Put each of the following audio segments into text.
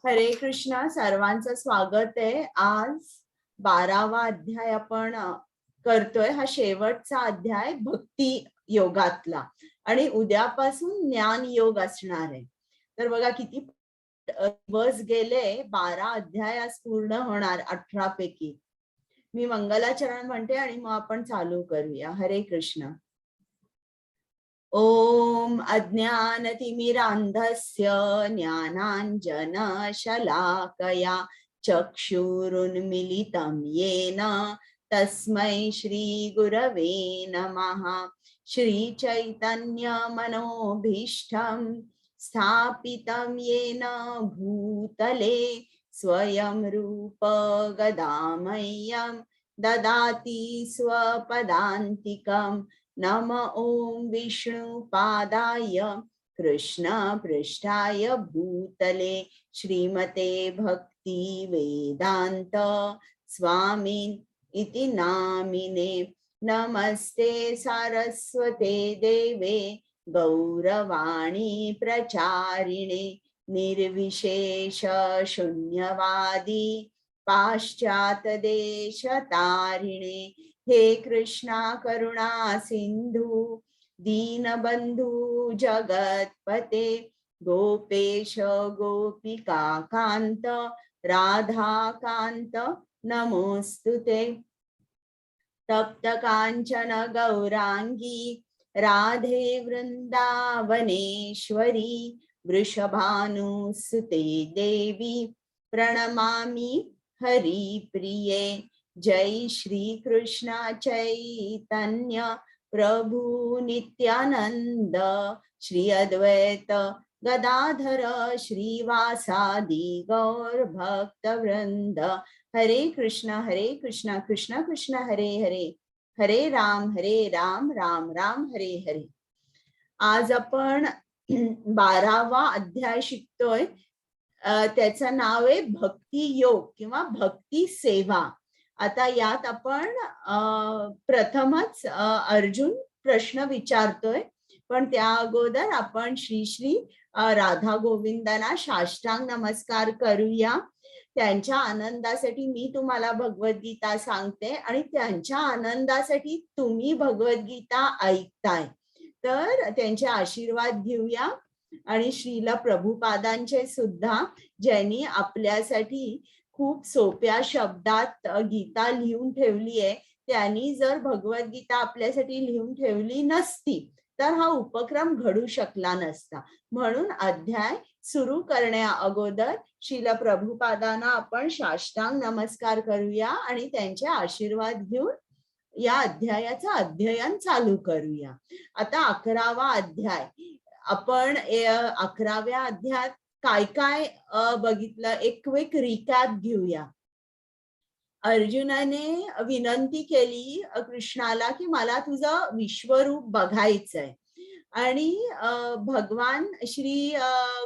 हरे कृष्णा. सर्वांचं स्वागत आहे. आज 12वा अध्याय आपण करतोय. हा शेवटचा अध्याय भक्ती योगातला आणि उद्यापासून ज्ञान योग असणार आहे. तर बघा किती दिवस गेले, 12 अध्याय आज पूर्ण होणार 18 पैकी. मी मंगलाचरण म्हणते आणि मग आपण चालू करूया. हरे कृष्ण. ॐ अज्ञानतिमिरान्धस्य ज्ञानाञ्जनशलाकया चक्षुरुन्मीलितं येन तस्मै श्रीगुरवे नमः. श्रीचैतन्यमनोभीष्टं स्थापितं येन भूतले स्वयं रूप कदा मह्यं ददाति स्वपदान्तिकम्. नम ॐ विष्णुपादाय कृष्णपृष्ठाय भूतले श्रीमते भक्ति वेदान्त स्वामिन् इति नामिने. नमस्ते सारस्वते देवे गौरवाणी प्रचारिणे निर्विशेष शून्यवादी पाश्चात्यदेशतारिणे. हे कृष्णा करुणा सिंधु दीनबंधु जगत्पते गोपेश गोपिका कांत राधाकांत नमोस्तुते. तप्त कांचन गौरांगी राधे वृंदावनेश्वरी वृषभानुसुते देवी प्रणमामि हरिप्रिये. जय श्री कृष्ण चैतन्य प्रभु नित्यानंद श्री अद्वैत गदाधर श्रीवासादि गौर भक्त वृंद. हरे कृष्ण हरे कृष्ण कृष्ण कृष्ण हरे हरे, हरे राम हरे राम राम राम हरे हरे. आज आपण 12वा अध्याय शिकतोय. त्याचं नाव आहे भक्ती योग किंवा भक्ती सेवा. आता यात आपण प्रथमच अर्जुन प्रश्न विचारतोय, पण त्या अगोदर आपण श्री श्री राधा गोविंदांना साष्टांग नमस्कार करूया. त्यांच्या आनंदासाठी मी तुम्हाला भगवद्गीता सांगते आणि त्यांच्या आनंदासाठी तुम्ही भगवद्गीता ऐकताय, तर त्यांचे आशीर्वाद घेऊया आणि श्रील प्रभुपादांचे सुद्धा, ज्यांनी आपल्यासाठी खूप सोप्या शब्दात गीता लिहून ठेवली आहे. त्यांनी जर भगवद्गीता आपल्यासाठी लिहून ठेवली नसती तर हा उपक्रम घडू शकला नसता. म्हणून अध्याय सुरू करण्या अगोदर श्रील प्रभुपादांना आपण साष्टांग नमस्कार करूया आणि त्यांचे आशीर्वाद घेऊन या अध्यायाचं अध्ययन चालू करूया. आता 11वा अध्याय आपण 11व्या अध्यायात काय काय बघितलं, एक क्विक रिकॅप घेऊया. अर्जुनाने विनंती केली कृष्णाला की मला तुझं विश्वरूप बघायचंय आणि भगवान श्री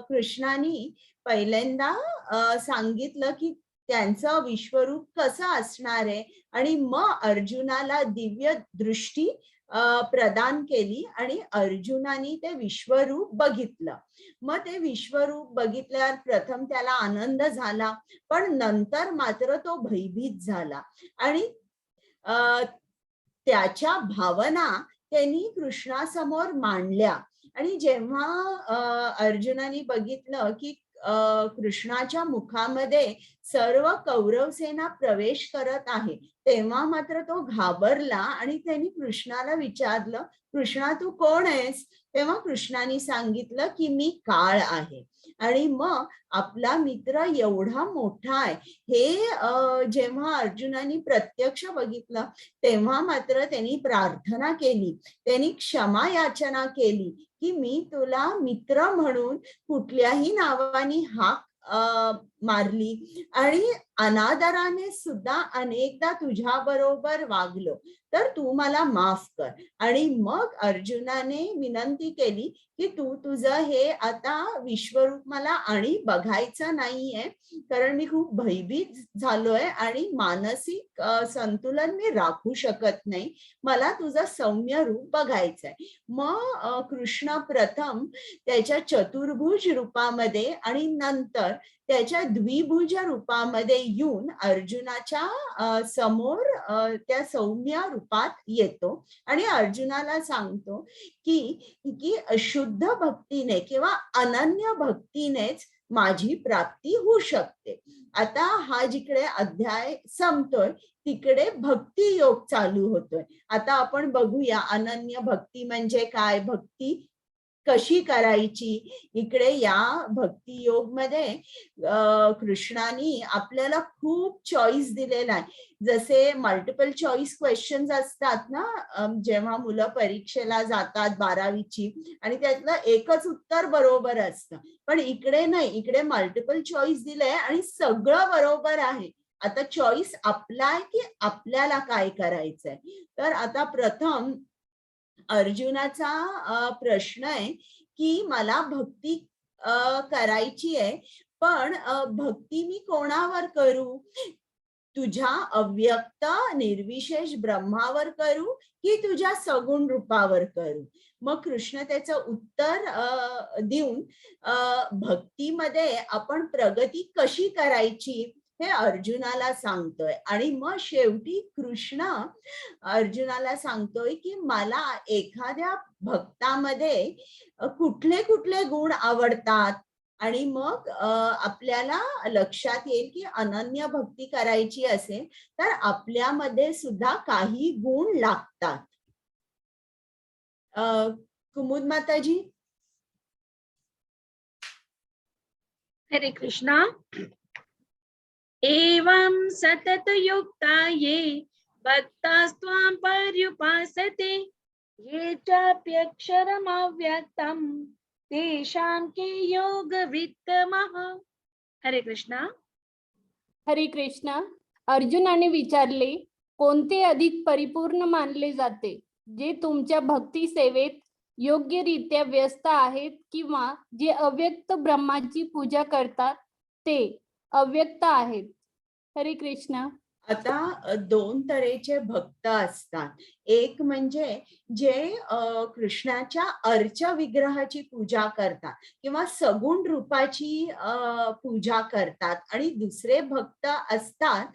कृष्णानी पहिल्यांदा सांगितलं की त्यांचं विश्वरूप कसं असणार आहे आणि मग अर्जुनाला दिव्य दृष्टी प्रदान केली आणि अर्जुनाने ते विश्वरूप बघितलं. मग ते विश्वरूप बघितल्यावर प्रथम त्याला आनंद झाला, पण नंतर मात्र तो भयभीत झाला आणि त्याच्या भावना त्यांनी कृष्णासमोर मांडल्या. आणि जेव्हा अर्जुनाने बघितलं की कृष्णाच्या मुखामध्ये सर्व कौरव सेना प्रवेश करत आहे, तेव्हा मात्र तो घाबरला आणि त्यांनी कृष्णाला विचारलं, "कृष्णा, तू कोण आहेस?" तेव्हा कृष्णाने सांगितलं की मी काळ आहे. आणि मग आपला मित्र एवढा मोठा आहे हे जेव्हा अर्जुनाने प्रत्यक्ष बघितलं, तेव्हा मात्र त्यांनी प्रार्थना केली, त्यांनी क्षमा याचना केली की मी तुला मित्र म्हणून कुठल्याही नावाने हाक मारली आणि अनादराने सुद्धा अनेकदा तुझ्या बरोबर वागलो, तर तू मला माफ कर. आणि मग अर्जुनाने विनंती केली की तू तुझं हे आता विश्वरूप मला आणि बघायचं नाहीये, कारण मी खूप भयभीत झालोय आणि मानसिक संतुलन मी राखू शकत नाही. मला तुझं सौम्य रूप बघायचंय. मग कृष्ण प्रथम त्याच्या चतुर्भुज रूपामध्ये आणि नंतर त्याच्या द्विभुज रूपामध्ये येऊन अर्जुनाच्या समोर त्या सौम्य रूपात येतो आणि अर्जुनाला सांगतो की की शुद्ध भक्तीने किंवा अनन्य भक्तीनेच माझी प्राप्ती होऊ शकते. आता हा जिकडे अध्याय संपतोय तिकडे भक्ती योग चालू होतोय. आता आपण बघूया अनन्य भक्ती म्हणजे काय, भक्ती कशी करायची. इकडे या भक्ती योग मध्ये कृष्णानी आपल्याला खूप चॉईस दिलेला आहे. जसे मल्टिपल चॉईस क्वेश्चन्स असतात ना, जेव्हा मुलं परीक्षेला जातात 12वीची आणि त्यातलं एकच उत्तर बरोबर असतं, पण इकडे नाही, इकडे मल्टिपल चॉईस दिलंय आणि सगळं बरोबर आहे. आता चॉईस आपला आहे की आपल्याला काय करायचंय. तर आता प्रथम अर्जुनाचा प्रश्न आहे की मला भक्ती करायची आहे, पण भक्ती मी कोणावर करू? तुझ्या अव्यक्त निर्विशेष ब्रह्मावर करू की तुझ्या सगुण रूपावर करू? मग कृष्ण त्याचं उत्तर देऊन भक्तीमध्ये आपण प्रगती कशी करायची हे अर्जुनाला सांगतोय. आणि मग शेवटी कृष्ण अर्जुनाला सांगतोय की मला एखाद्या भक्तामध्ये कुठले कुठले गुण आवडतात. आणि मग आपल्याला लक्षात येईल की अनन्य भक्ती करायची असेल तर आपल्यामध्ये सुद्धा काही गुण लागतात. कुमुद माताजी. हरे कृष्णा. एवं सततयुक्ता ये भक्तास्त्वां पर्युपासते ये चाप्यक्षरमव्यक्तं तेषां के योगवित्तमः. हरे कृष्णा. हरे कृष्णा. अर्जुनाने विचारले, कोणते अधिक परिपूर्ण मानले जाते, जे तुमच्या भक्ती सेवेत योग्यरित्या व्यस्त आहेत किंवा जे अव्यक्त ब्रह्माची पूजा करतात ते अव्यक्त आहेत? हरे कृष्णा. आता दोन तऱ्हेचे भक्त असतात. एक म्हणजे जे कृष्णाच्या अर्च विग्रहाची पूजा करतात किंवा सगुण रूपाची पूजा करतात, आणि दुसरे भक्त असतात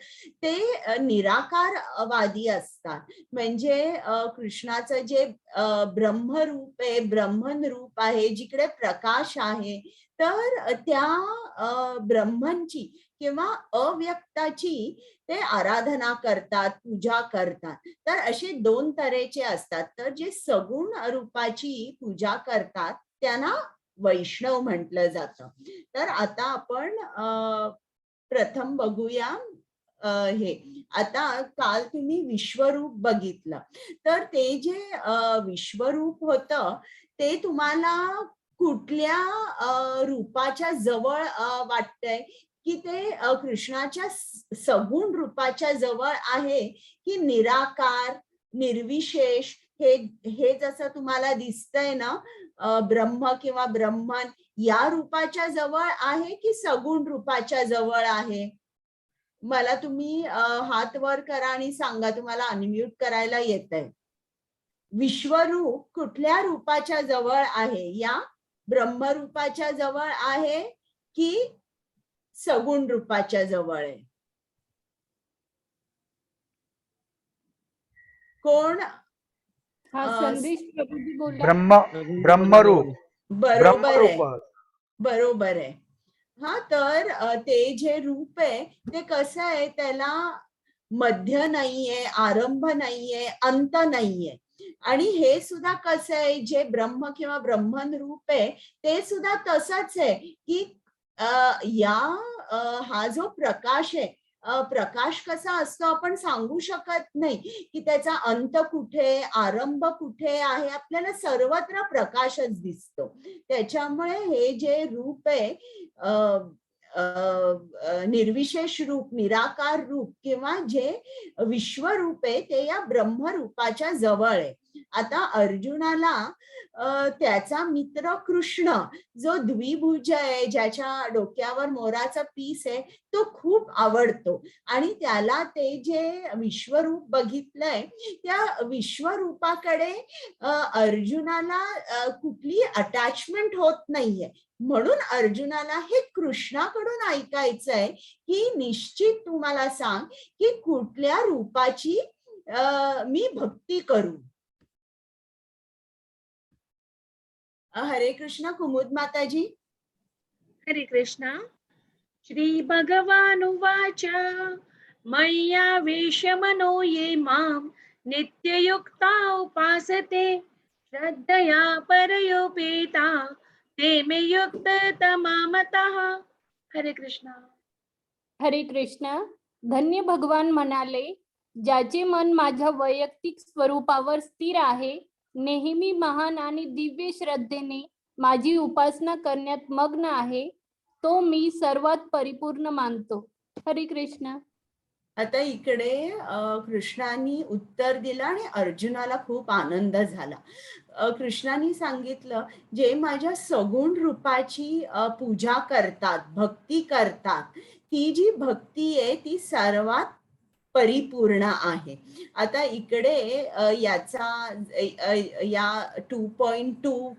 ते निराकारवादी असतात. म्हणजे कृष्णाचं जे ब्रह्मरूप आहे, ब्रह्मन रूप आहे, जिकडे प्रकाश आहे, तर त्या ब्रह्मनची किंवा अव्यक्ताची ते आराधना करतात, पूजा करतात. तर असे दोन तऱ्हेचे असतात. तर जे सगुण रूपाची पूजा करतात त्यांना वैष्णव म्हटलं जातं. तर आता आपण प्रथम बघूया हे. आता काल तुम्ही विश्वरूप बघितलं, तर ते जे विश्वरूप होतं ते तुम्हाला कुठल्या रूपाच्या जवळ वाटतंय? की ते कृष्णाच्या सगुण रूपाच्या जवळ आहे की निराकार निर्विशेष? हे हे जसं तुम्हाला दिसतंय ना, ब्रह्म किंवा ब्रह्मन या रूपाच्या जवळ आहे की सगुण रूपाच्या जवळ आहे? मला तुम्ही हात वर करा आणि सांगा, तुम्हाला अनम्यूट करायला येत आहे. विश्वरूप कुठल्या रूपाच्या जवळ आहे? या ब्रह्मरूपाच्या जवळ आहे की सगुण रूपाच्या जवळ आहे? कोण? हा संदेश प्रभूजी बोलला. ब्रह्म ब्रह्मरूप. बरोबर आहे, ब्रह्मरूप. बरोबर आहे. हा, तर ते जे रूप आहे ते कसं आहे, त्याला मध्य नाहीये, आरंभ नाहीये, अंत नाहीये. आणि हे सुद्धा कसं आहे, जे ब्रह्म किंवा ब्रह्मन रूप आहे ते सुद्धा तसंच आहे की या हा जो प्रकाश आहे, प्रकाश कसा असतो आपण सांगू शकत नाही की त्याचा अंत कुठे, आरंभ कुठे आहे. आपल्याला सर्वत्र प्रकाशच दिसतो. त्याच्यामुळे हे जे रूप आहे निर्विशेष रूप, निराकार रूप किंवा जे विश्वरूप आहे ते या ब्रह्मरूपाच्या जवळ आहे. आता अर्जुनाला त्याचा मित्र कृष्ण, जो द्विभुज आहे, ज्याच्या डोक्यावर मोराचा पीस आहे, तो खूप आवडतो आणि त्याला ते जे विश्वरूप बघितलंय, त्या विश्वरूपाकडे अर्जुनाला कुठली अटॅचमेंट होत नाहीये. म्हणून अर्जुनाला हे कृष्णाकडून ऐकायचंय की निश्चित तू मला सांग की कुठल्या रूपाची मी भक्ती करू. हरे कृष्ण कुमुद माताजी. हरे कृष्णा. श्री भगवानुवाच, मय्यावेश मनो ये मां नित्ययुक्ता उपासते, श्रद्धया परयोपेता ते मे युक्ततमा मतः. हरे कृष्णा. हरे कृष्ण. धन्य भगवान म्हणाले, ज्याचे मन माझ्या वैयक्तिक स्वरूपावर स्थिर आहे, नेहमी महान आणि दिव्य श्रद्धेने माझी उपासना करण्यात मग्न आहे, तो मी सर्वात परिपूर्ण मानतो. हरे कृष्ण. आता इकडे कृष्णांनी उत्तर दिलं आणि अर्जुनाला खूप आनंद झाला. कृष्णांनी सांगितलं, जे माझ्या सगुण रूपाची पूजा करतात, भक्ती करतात, ती जी भक्ती आहे ती सर्वात परिपूर्ण आहे. आता इकडे याचा या 2.2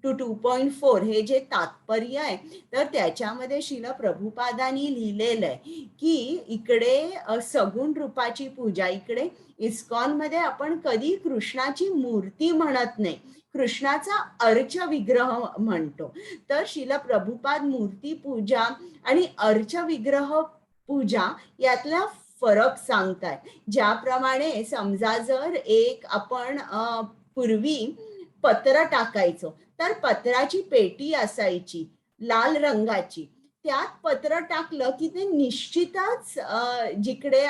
to 2.4 हे जे तात्पर्य आहे, तर त्याच्यामध्ये श्रील प्रभुपादांनी लिहिलेलं आहे की इकडे सगुण रूपाची पूजा, इकडे इस्कॉनमध्ये आपण कधी कृष्णाची मूर्ती म्हणत नाही, कृष्णाचा अर्च विग्रह म्हणतो. तर श्रील प्रभुपाद मूर्ती पूजा आणि अर्च विग्रह पूजा यातला फरक सांगताय. ज्याप्रमाणे समजा जर एक आपण पूर्वी पत्र टाकायचो, तर पत्राची पेटी असायची लाल रंगाची, त्यात पत्र टाकलं की ते निश्चितच जिकडे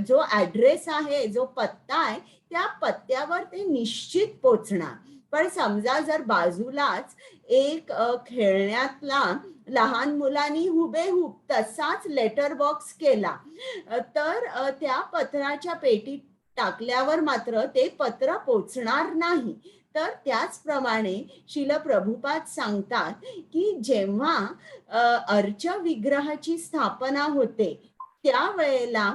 जो ऍड्रेस आहे, जो पत्ता आहे, त्या पत्त्यावर ते निश्चित पोचणार. पण समजा जर बाजूलाच एक खेळण्यातला लहान मुलांनी हुबेहूब तसाच लेटर बॉक्स केला, तर त्या पत्राच्या पेटीत टाकल्यावर मात्र ते पत्र पोचणार नाही. तर त्याचप्रमाणे श्रील प्रभुपाद सांगतात की जेव्हा अर्च विग्रहाची स्थापना होते, त्यावेळेला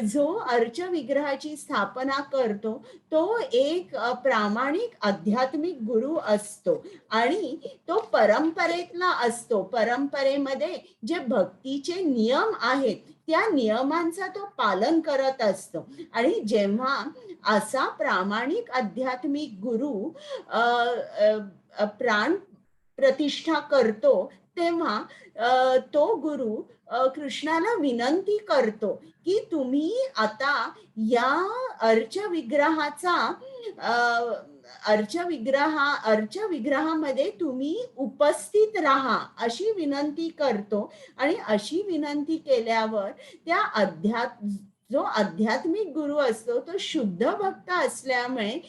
जो अर्च विग्रहाची स्थापना करतो तो एक प्रामाणिक आध्यात्मिक गुरु असतो आणि तो परंपरेतला असतो. परंपरेमध्ये जे भक्तीचे नियम आहेत त्या नियमांचा तो पालन करत असतो. आणि जेव्हा असा प्रामाणिक आध्यात्मिक गुरु प्राण प्रतिष्ठा करतो, तेव्हा तो गुरु कृष्णाला विनंती करतो की तुम्ही आता या अर्च विग्रहाचा अर्च विग्रहामध्ये तुम्ही उपस्थित राहा, अशी विनंती करतो. आणि अशी विनंती केल्यावर त्या जो आध्यात्मिक गुरु असतो तो शुद्ध भक्त असल्यामुळे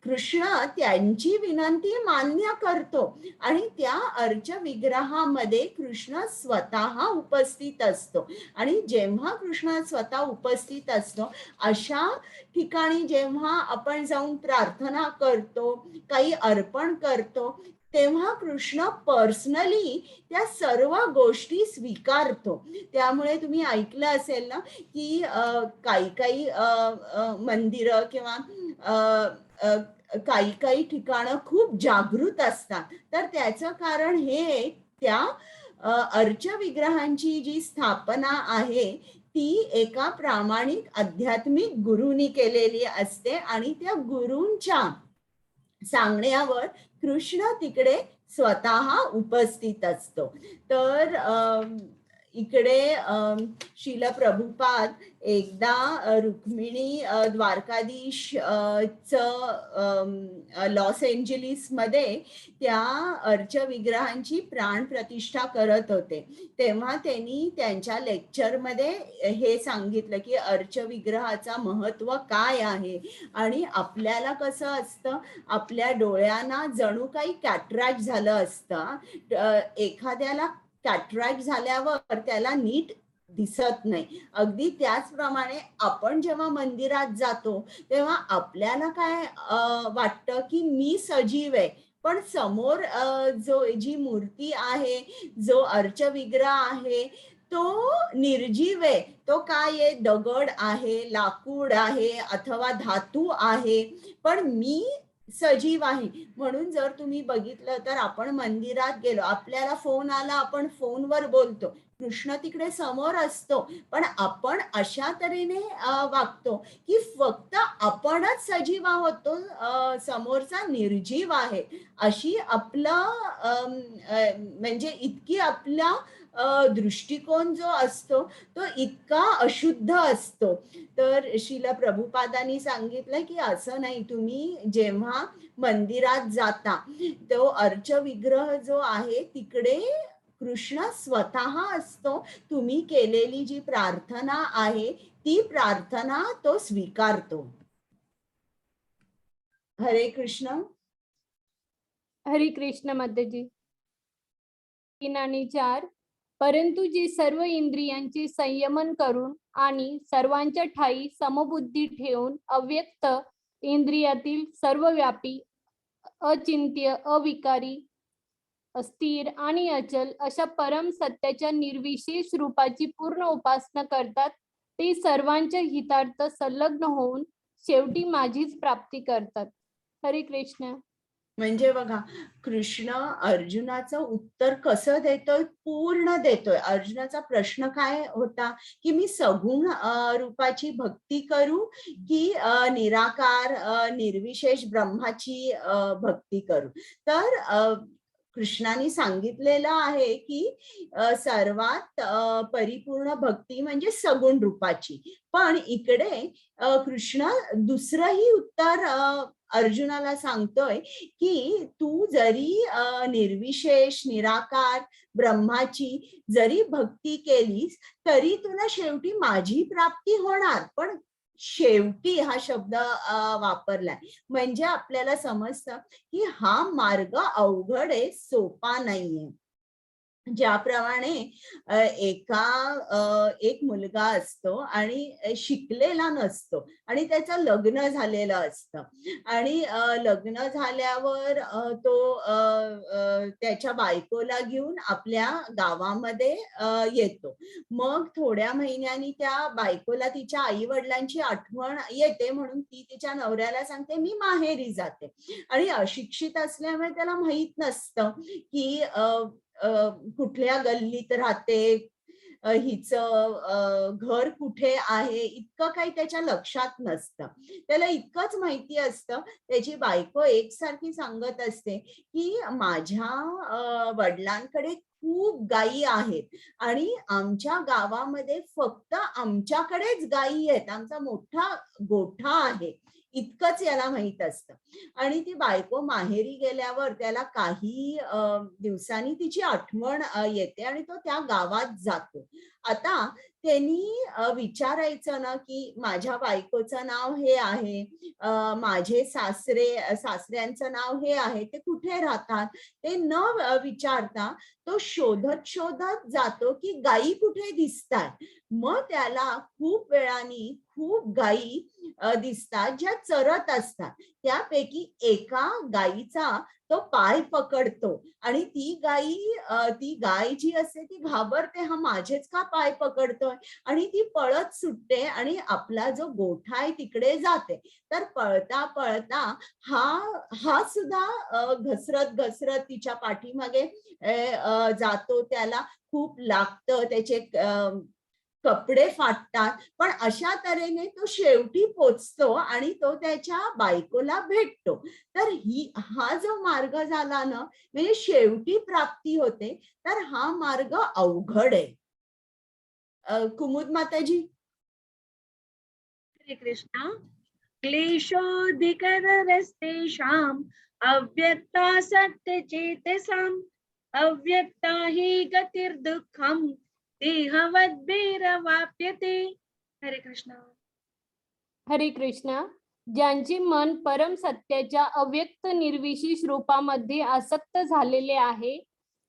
कृष्ण त्यांची विनंती मान्य करतो आणि त्या अर्च विग्रहामध्ये कृष्ण स्वतः उपस्थित असतो. आणि जेव्हा कृष्ण स्वतः उपस्थित असतो, अशा ठिकाणी जेव्हा आपण जाऊन प्रार्थना करतो, काही अर्पण करतो, तेव्हा कृष्ण पर्सनली त्या सर्व गोष्टी स्वीकारतो. त्यामुळे तुम्ही ऐकलं असेल ना की काही काही मंदिरं किंवा काही काही ठिकाणं खूप जागृत असतात. तर त्याचं कारण हे, त्या अर्च विग्रहांची जी स्थापना आहे ती एका प्रामाणिक आध्यात्मिक गुरुनी केलेली असते आणि त्या गुरूंच्या सांगण्यावर कृष्ण तिकडे स्वतः उपस्थित असतो. तर इकडे श्रील प्रभुपाद एकदा रुक्मिणी द्वारकाधीश च लॉस एंजलिस मध्ये त्या अर्च विग्रहांची प्राण प्रतिष्ठा करत होते, तेव्हा त्यांनी त्यांच्या लेक्चरमध्ये हे सांगितलं की अर्च विग्रहाचा महत्व काय आहे. आणि आपल्याला कसं असतं, आपल्या डोळ्यांना जणू काही कॅटरॅक्ट झालं असतं. एखाद्याला कॅटरॅक्ट झाल्यावर त्याला नीट दिसत नाही. अगदी त्याचप्रमाणे आपण जेव्हा मंदिरात जातो तेव्हा आपल्याला काय वाटतं की मी सजीव आहे, पण समोर जो जी मूर्ती आहे, जो अर्चविग्रह आहे तो निर्जीव आहे. तो काय आहे? दगड आहे, लाकूड आहे अथवा धातू आहे, पण मी सजीव आहे. म्हणून जर तुम्ही बघितलं तर आपण मंदिरात गेलो, आपल्याला फोन आला, आपण फोनवर बोलतो, कृष्ण तिकडे समोर असतो, पण आपण अशा तऱ्हेने वागतो की फक्त आपणच सजीव आहोत, तो समोरचा निर्जीव आहे. अशी आपलं म्हणजे इतकी आपला दृष्टिकोन जो असतो तो इतका अशुद्ध असतो. तर श्रील प्रभुपादांनी सांगितलं की असं नाही, तुम्ही जेव्हा मंदिरात जाता तो अर्च विग्रह जो आहे तिकडे कृष्ण स्वतः असतो. तुम्ही केलेली जी प्रार्थना आहे ती प्रार्थना तो स्वीकारतो. हरे कृष्ण. हरे कृष्ण माताजी. 3 आणि 4. परंतु जे सर्व इंद्रियांचे संयमन करून आणि सर्वांच्या ठाई समबुद्धी ठेवून अव्यक्त इंद्रियातील सर्वव्यापी, अचिंत्य, अविकारी, अस्थिर आणि अचल अशा परम सत्याच्या निर्विशेष रूपाची पूर्ण उपासना करतात, ते सर्वांच्या हितार्थ संलग्न होऊन शेवटी माझीच प्राप्ती करतात. हरे कृष्ण. म्हणजे बघा, कृष्ण अर्जुनाचं उत्तर कसं देतोय? पूर्ण देतोय. अर्जुनाचा प्रश्न काय होता की मी सगुण रूपाची भक्ती करू की निराकार, निर्विशेष ब्रह्माची भक्ती करू? तर कृष्णाने सांगितलेलं आहे की सर्वात परिपूर्ण भक्ती म्हणजे सगुण रूपाची. पण इकडे कृष्ण दुसरंही उत्तर अर्जुनाला सांगतोय की तू जरी निर्विशेष निराकार ब्रह्माची जरी भक्ती केलीस तरी तुला शेवटी माझी प्राप्ती होणार. पण शेवटी हा शब्द वापरलाय, म्हणजे आपल्याला समजतं की हा मार्ग अवघड आहे, सोपा नाहीये. ज्याप्रमाणे एका एक मुलगा असतो आणि शिकलेला नसतो आणि त्याचं लग्न झालेलं असतं आणि लग्न झाल्यावर तो त्याच्या बायकोला घेऊन आपल्या गावामध्ये येतो. मग थोड्या महिन्यांनी त्या बायकोला तिच्या आई वडिलांची आठवण येते, म्हणून ती तिच्या नवऱ्याला सांगते मी माहेरी जाते. आणि अशिक्षित असल्यामुळे त्याला माहित नसतं की कुठल्या गल्लीत राहते, हिचं घर कुठे आहे, इतकं काही त्याच्या लक्षात नसतं. त्याला इतकंच माहिती असतं, त्याची बायको एकसारखी सांगत असते की माझ्या वडिलांकडे खूप गायी आहेत आणि आमच्या गावामध्ये फक्त आमच्याकडेच गायी आहेत, आमचा मोठा गोठा आहे, इतकंच याला माहित असतं. आणि ती बायको माहेरी गेल्यावर त्याला काही दिवसांनी तिची आठवण येते आणि तो त्या गावात जातो. आता त्यांनी विचारायचं ना की माझ्या बायकोचं नाव हे आहे, माझे सासऱ्यांचं नाव हे आहे, ते कुठे राहतात, ते न विचारता तो शोधत शोधत जातो की गायी कुठे दिसतात. मग त्याला खूप वेळानी खूप गायी दिसतात ज्या चरत असतात. त्यापैकी एका गायीचा तो पाय पकडतो आणि ती गाय जी असते ती घाबरते, हा माझेच का पाय पकडतोय, आणि ती पळत सुटते आणि आपला जो गोठा आहे तिकडे जाते. तर पळता पळता हा सुद्धा घसरत घसरत तिच्या पाठीमागे जातो, त्याला खूप लागतं, त्याचे कपडे फाटतात, पण अशा तऱ्हेने तो शेवटी पोचतो आणि तो त्याच्या बायकोला भेटतो. तर हा जो मार्ग झाला ना, म्हणजे शेवटी प्राप्ती होते, तर हा मार्ग अवघड आहे. कुमुद माताजी. हरे कृष्णा. क्लेशोऽधिकरस्तेषाम् अव्यक्ता सत्यचेतसाम् अव्यक्ता हि गतिर्दुःखम् देहवद्भिरवाप्यते. हरे कृष्णा. हरे कृष्णा. ज्यांचे मन परम सत्याच्या अव्यक्त निर्विशेष रूपामध्ये आसक्त झालेले आहे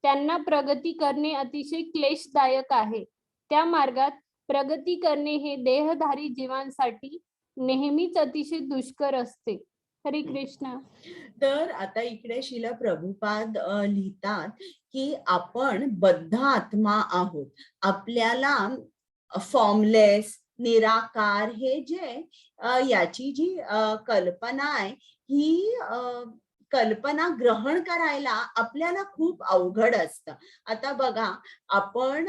त्यांना प्रगती करणे अतिशय क्लेशदायक आहे. त्या मार्गात प्रगती करणे हे देहधारी जीवांसाठी नेहमीच अतिशय दुष्कर असते. हरे कृष्ण. तर आता इकडे शिल प्रभुपाद लिहितात की आपण बद्ध आत्मा आहोत. आपल्याला फॉर्मलेस, निराकार हे जे याची जी कल्पना आहे, ही कल्पना ग्रहण करायला आपल्याला खूप अवघड असतं. आता बघा, आपण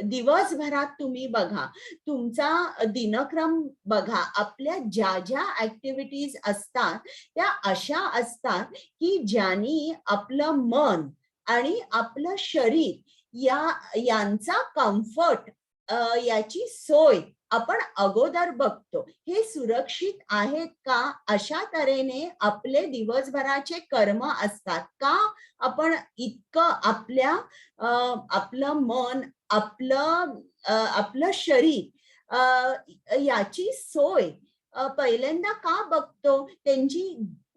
दिवसभरात तुम्ही बघा, तुमचा दिनक्रम बघा, आपल्या ज्या ज्या ऍक्टिव्हिटीज असतात त्या अशा असतात की ज्यांनी आपलं मन आणि आपलं शरीर यांचा कम्फर्ट, याची सोय आपण अगोदर बघतो. हे सुरक्षित आहेत का, अशा तऱ्हेने आपले दिवसभराचे कर्म असतात का? आपण इतकं आपलं मन, आपलं शरीर याची सोय पहिल्यांदा का बघतो? त्यांची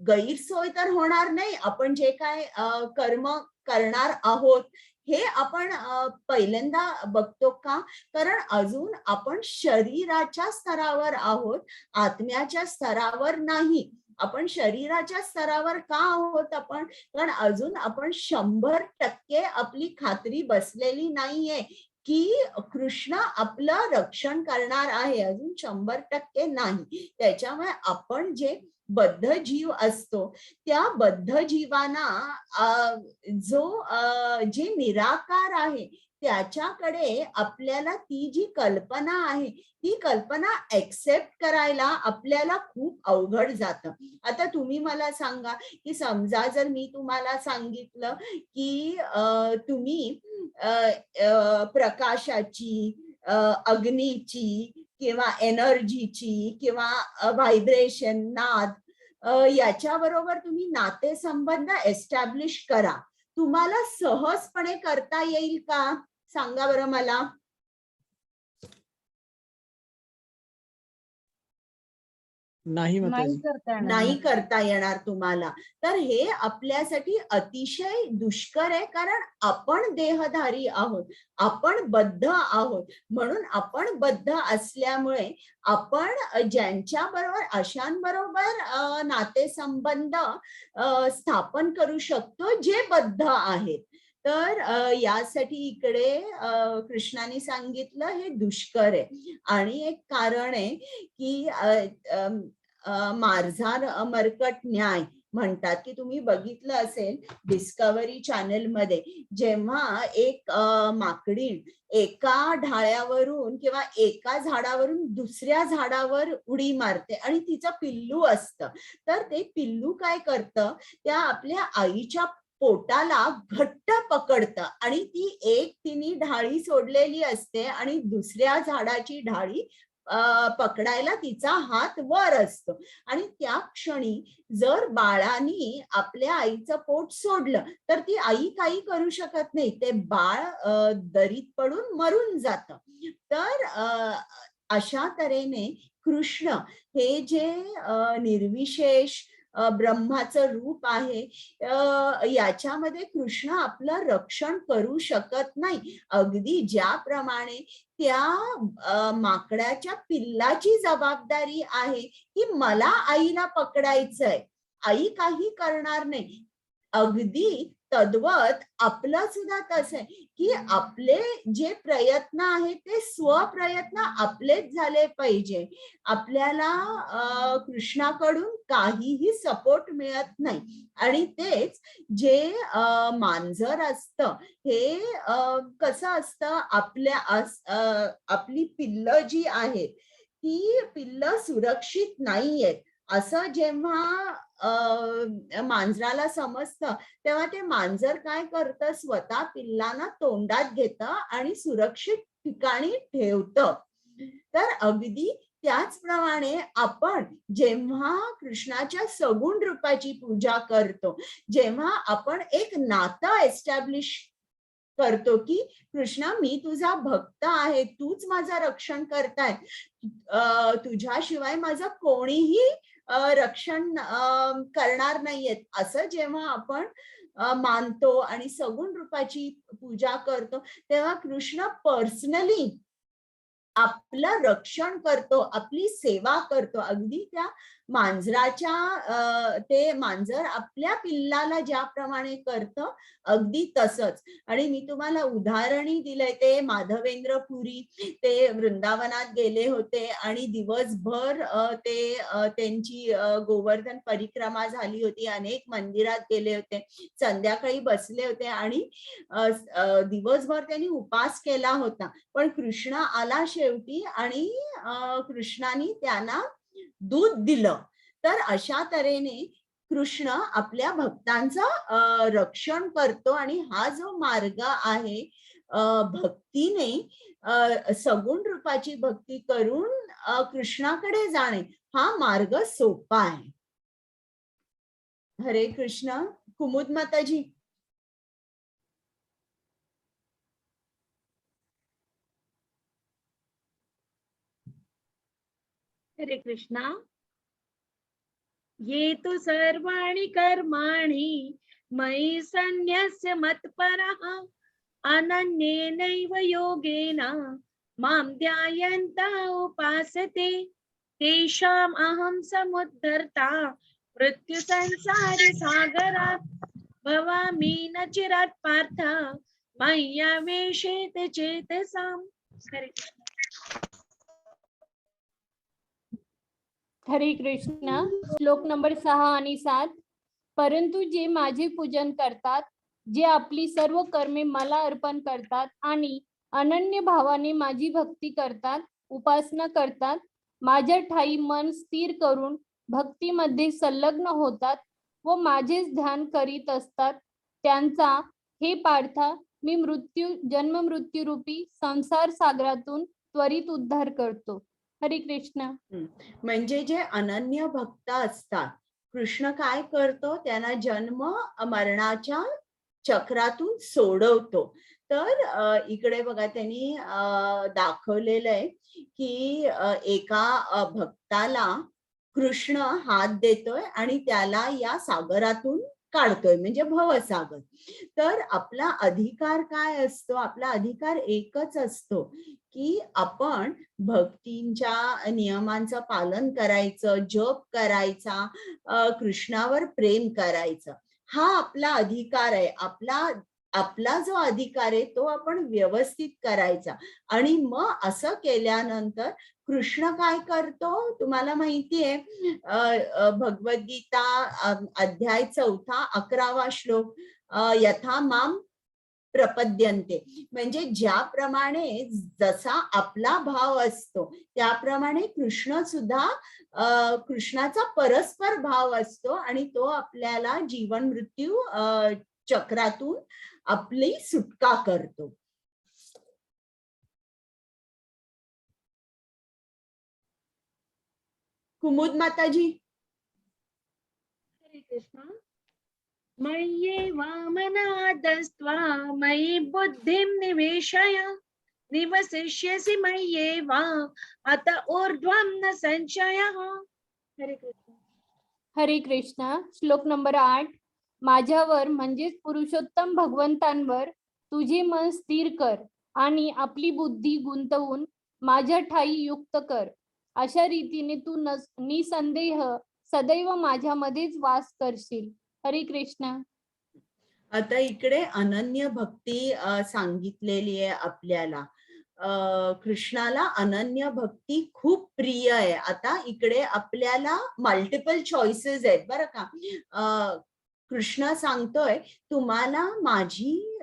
गैरसोय तर होणार नाही. आपण जे काय कर्म करणार आहोत हे आपण पहिल्यांदा बघतो का? कारण अजून आपण शरीराच्या स्तरावर आहोत, आत्म्याच्या स्तरावर नाही. आपण शरीराच्या स्तरावर का आहोत आपण? कारण अजून आपण 100% आपली खात्री बसलेली नाहीये की कृष्ण आपलं रक्षण करणार आहे, अजून 100% नाही. त्याच्यामुळे आपण जे बद्ध जीव असतो त्या बद्ध जीवांना जो जे निराकार आहे त्याच्याकडे आपल्याला ती जी कल्पना आहे ती कल्पना एक्सेप्ट करायला आपल्याला खूप अवघड जातं. आता तुम्ही मला सांगा की समजा जर मी तुम्हाला सांगितलं की तुम्ही प्रकाशाची, अग्नीची किंवा एनर्जीची किंवा व्हायब्रेशन, नाद याच्याबरोबर तुम्ही नातेसंबंध एस्टॅब्लिश करा, तुम्हाला सहजपणे करता येईल का? सांगा बरं मला. नाही नाही माताजी. करता येणार. नाही करता येणार तुम्हाला. तर हे आपल्यासाठी अतिशय दुष्कर आहे, कारण आपण देहधारी आहोत, आपण बद्ध आहोत. म्हणून आपण बद्ध असल्यामुळे आपण ज्यांच्याबरोबर, अशांबरोबर नातेसंबंध स्थापन करू शकतो जे बद्ध आहेत. तर यासाठी इकडे कृष्णाने सांगितलं हे दुष्कर आहे. आणि एक कारण आहे की मार्जार मर्कट न्याय म्हणतात की तुम्ही बघितलं असेल डिस्कव्हरी चॅनल मध्ये, जेव्हा एक माकडीण एका ढाळ्यावरून किंवा एका झाडावरून दुसऱ्या झाडावर उडी मारते आणि तिचं पिल्लू असतं, तर ते पिल्लू काय करतं, त्या आपल्या आईच्या पोटाला घट्ट पकडतं आणि ती एक तिने ढाळी सोडलेली असते आणि दुसऱ्या झाडाची ढाळी पकडायला तिचा हात वर असतो. आणि त्या क्षणी जर बाळानी आपल्या आईचं पोट सोडलं तर ती आई काही करू शकत नाही, ते बाळ दरीत पडून मरून जातं. तर अशा तऱ्हेने कृष्ण हे जे निर्विशेष ब्रह्माचं रूप आहे, याच्यामध्ये कृष्ण आपलं रक्षण करू शकत नाही. अगदी ज्याप्रमाणे त्या माकडाच्या पिल्लाची जबाबदारी आहे की मला आईला पकडायचंय, आई काही करणार नाही, अगदी तद्वत आपलं सुद्धा तसं आहे की आपले जे प्रयत्न आहेत ते स्वप्रयत्न आपलेच झाले पाहिजे. आपल्याला कृष्णाकडून काहीही सपोर्ट मिळत नाही. आणि तेच जे मांजर असतं हे कसं असतं, आपली पिल्लं जी आहेत ती पिल्लं सुरक्षित नाहीयेत असं जेव्हा मांजराला समजतं तेव्हा ते मांजर काय करतं, स्वतः पिल्लांना तोंडात घेतं आणि सुरक्षित ठिकाणी ठेवतं. तर अगदी त्याचप्रमाणे आपण जेव्हा कृष्णाच्या सगुण रूपाची पूजा करतो, जेव्हा आपण एक नातं एस्टॅब्लिश करतो की कृष्णा मी तुझा भक्त आहे, तूच माझं रक्षण करताय, तुझ्याशिवाय माझं कोणीही रक्षण करणार नाहीयेत, असं जेव्हा आपण मानतो आणि सगुण रूपाची पूजा करतो तेव्हा कृष्ण पर्सनली आपलं रक्षण करतो, आपली सेवा करतो. अगदी त्या मांजराच्या ते मांजर आपल्या पिल्लाला ज्याप्रमाणे करतं अगदी तसंच. आणि मी तुम्हाला उदाहरणही दिलंय, ते माधवेंद्र पुरी ते वृंदावनात गेले होते आणि दिवसभर ते त्यांची गोवर्धन परिक्रमा झाली होती, अनेक मंदिरात गेले होते, संध्याकाळी बसले होते आणि दिवसभर त्यांनी उपास केला होता. पण कृष्ण आला शेवटी आणि कृष्णाने त्यांना दूध दिलं. तर अशा तऱ्हेने कृष्ण आपल्या भक्तांचं रक्षण करतो आणि हा जो मार्ग आहे भक्तीने सगुण रूपाची भक्ती करून कृष्णाकडे जाणे हा मार्ग सोपा आहे. हरे कृष्ण. कुमुद माताजी. हरे कृष्णा. ये तु सर्वाणि कर्माणि मयि सन्न्यस्य मत्परः अनन्येनैव योगेन मां ध्यायन्त उपासते तेषाम् अहं समुद्धर्ता मृत्युसंसार सागरात् भवामि न चिरात् पार्थ मय्यावेशेत चेतसाम्. हरे कृष्ण. हरे कृष्ण. श्लोक नंबर 6 आणि 7. परंतु जे माझे पूजन करतात, जे आपली सर्व कर्मे मला अर्पण करतात आणि अनन्य भावाने माझी भक्ती करतात, उपासना करतात, माझ्या ठाई मन स्थिर करून भक्तीमध्ये संलग्न होतात व माझेच ध्यान करीत असतात, त्यांचा हे पार्था मी मृत्यू जन्म मृत्यूरूपी संसार सागरातून त्वरित उद्धार करतो. हरे कृष्ण. म्हणजे जे अनन्य भक्त असतात, कृष्ण काय करतो, त्यांना जन्म मरणाच्या चक्रातून सोडवतो. तर इकडे बघा त्यांनी दाखवलेलं आहे की एका भक्ताला कृष्ण हात देतोय आणि त्याला या सागरातून काढतोय, म्हणजे भवसागर. तर आपला अधिकार काय असतो? आपला अधिकार एकच असतो की आपण भक्तींच्या नियमांचं पालन करायचं, जप करायचा, कृष्णावर प्रेम करायचं. हा आपला अधिकार आहे. आपला आपला जो अधिकार आहे तो आपण व्यवस्थित करायचा आणि मग असं केल्यानंतर कृष्ण काय करतो तुम्हाला माहिती आहे. भगवद्गीता अध्याय 4 11वा श्लोक, यथा माम प्रपद्यन्ते, म्हणजे ज्याप्रमाणे जसा आपला भाव असतो त्याप्रमाणे कृष्ण सुद्धा कृष्णाचा परस्पर भाव असतो आणि तो आपल्याला जीवन मृत्यू चक्रातून आपली सुटका करतो. कुमुद माताजी. हरे कृष्णा. मय्येव मन आधत्स्व मयि बुद्धिं निवेशय निवसिष्यसि मय्येव अत ऊर्ध्वं न संशयः. हरे कृष्ण. हरे कृष्ण. श्लोक नंबर 8. माझ्यावर म्हणजेच पुरुषोत्तम भगवंतांवर तुझे मन स्थिर कर आणि आपली बुद्धी गुंतवून माझ्या ठाई युक्त कर. अशा रीतीने तू निसंदेह सदैव माझ्यामध्येच वास करशील. हरे कृष्ण. आता इकडे अनन्य भक्ती सांगितलेली आहे आपल्याला. कृष्णाला अनन्य भक्ती खूप प्रिय आहे. आता इकडे आपल्याला मल्टिपल चॉईसेस आहेत बरं का. कृष्ण सांगतोय तुम्हाला माझी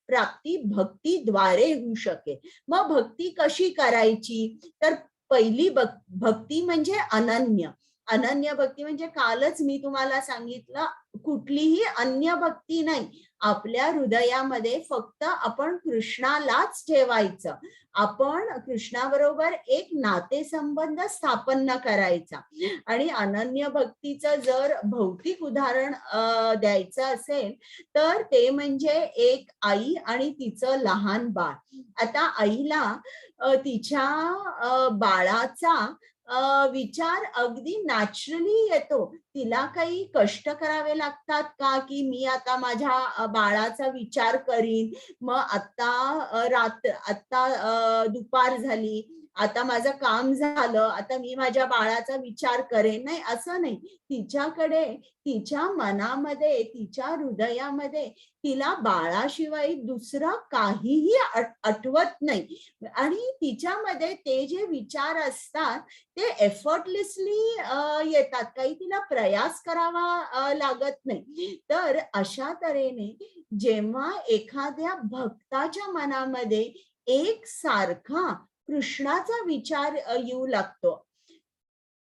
प्राप्ती भक्तीद्वारे होऊ शकेल. मग भक्ती कशी करायची? तर पहिली भक्ती म्हणजे अनन्य. अनन्य भक्ती म्हणजे कालच मी तुम्हाला सांगितलं, कुठलीही अन्य भक्ती नाही. आपल्या हृदयामध्ये फक्त आपण कृष्णालाच ठेवायचं. आपण कृष्णाबरोबर एक नातेसंबंध स्थापन करायचा. आणि अनन्य भक्तीचं जर भौतिक उदाहरण द्यायचं असेल तर ते म्हणजे एक आई आणि तिचं लहान बाळ. आता आईला तिच्या बाळाचा विचार अगदी नॅचरली येतो. तिला काही कष्ट करावे लागतात का, की मी आता माझ्या बाळाचा विचार करीन, मग आता आता दुपार झाली, आता माझं काम झालं, आता मी माझ्या बाळाचा विचार करेन. नाही, असं नाही. तिच्याकडे, तिच्या मनामध्ये, तिच्या हृदयामध्ये तिला बाळाशिवाय दुसरं काहीही आठवत नाही आणि तिच्यामध्ये ते जे विचार असतात ते एफर्टलेसली येतात. काही तिला प्रयास करावा लागत नाही. तर अशा तऱ्हेने जेव्हा एखाद्या भक्ताच्या मनामध्ये एक सारखा कृष्णाचा विचार येऊ लागतो,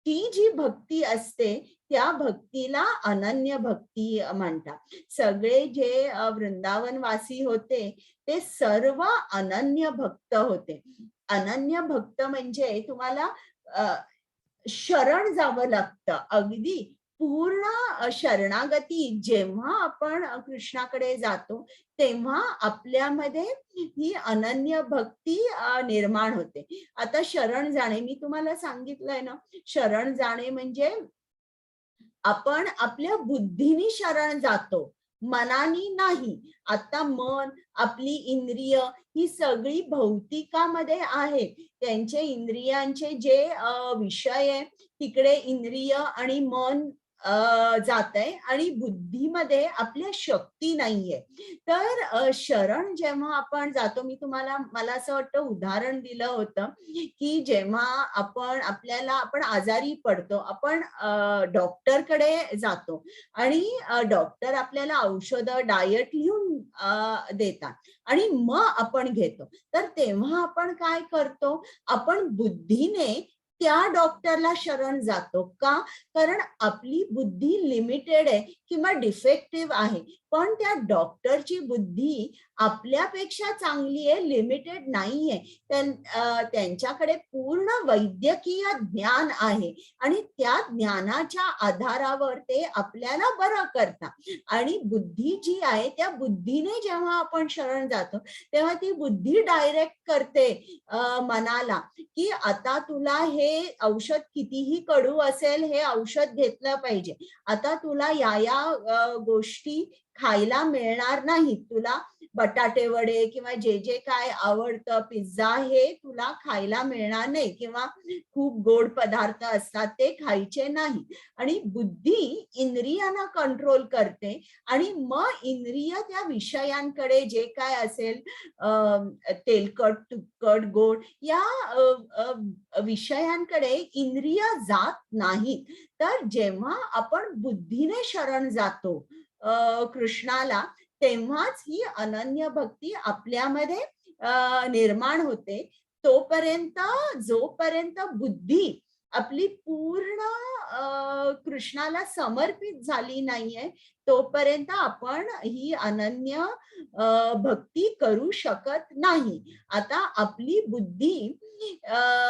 ती जी भक्ती असते त्या भक्तीला अनन्य भक्ती म्हणतात. सगळे जे वृंदावनवासी होते ते सर्व अनन्य भक्त होते. अनन्य भक्त म्हणजे तुम्हाला शरण जावं लागतं. अगदी पूर्ण शरणागती जेव्हा आपण कृष्णाकडे जातो तेव्हा आपल्यामध्ये ही अनन्य भक्ती निर्माण होते. आता शरण जाणे मी तुम्हाला सांगितलंय ना, शरण जाणे म्हणजे आपण आपल्या बुद्धीने शरण जातो, मनानी नाही. आता मन, आपली इंद्रिय ही सगळी भौतिकामध्ये आहे. त्यांचे इंद्रियांचे जे विषय आहे तिकडे इंद्रिय आणि मन जात आहे आणि बुद्धीमध्ये आपल्या शक्ती नाहीये. तर शरण जेव्हा आपण जातो, मी तुम्हाला, मला असं वाटतं, उदाहरण दिलं होतं की जेव्हा आपण आपल्याला आपण आजारी पडतो, आपण डॉक्टरकडे जातो आणि डॉक्टर आपल्याला औषधं, डायट लिहून देतात आणि मग आपण घेतो. तर तेव्हा आपण काय करतो? आपण बुद्धीने त्या डॉक्टरला शरण जातो. का? कारण आपली बुद्धी लिमिटेड आहे किंवा डिफेक्टिव्ह आहे, पण त्या डॉक्टरची बुद्धी आपल्यापेक्षा चांगली आहे, लिमिटेड नाहीये. त्यांच्याकडे पूर्ण वैद्यकीय ज्ञान आहे आणि त्या ज्ञानाच्या आधारावर ते आपल्याला बरं करतात. आणि बुद्धी जी आहे त्या बुद्धीने जेव्हा आपण शरण जातो तेव्हा ती बुद्धी डायरेक्ट करते मनाला की आता तुला हे औषध कितीही कडू असेल, हे औषध घेतलं पाहिजे. आता तुला या या गोष्टी खायला मिळणार नाही. तुला बटाटे वडे किंवा जे जे काय आवडतं, पिझ्झा, हे तुला खायला मिळणार नाही किंवा खूप गोड पदार्थ असतात ते खायचे नाही. आणि बुद्धी इंद्रियांना कंट्रोल करते आणि मग इंद्रिय त्या विषयांकडे जे काय असेल, तेलकट, तुपकट, गोड या विषयांकडे इंद्रिय जात नाहीत. तर जेव्हा आपण बुद्धीने शरण जातो कृष्णाला, तेव्हाच ही अनन्य भक्ती आपल्यामध्ये निर्माण होते. तोपर्यंत, जोपर्यंत बुद्धी आपली पूर्ण कृष्णाला समर्पित झाली नाहीये, तोपर्यंत आपण ही अनन्य भक्ती करू शकत नाही. आता आपली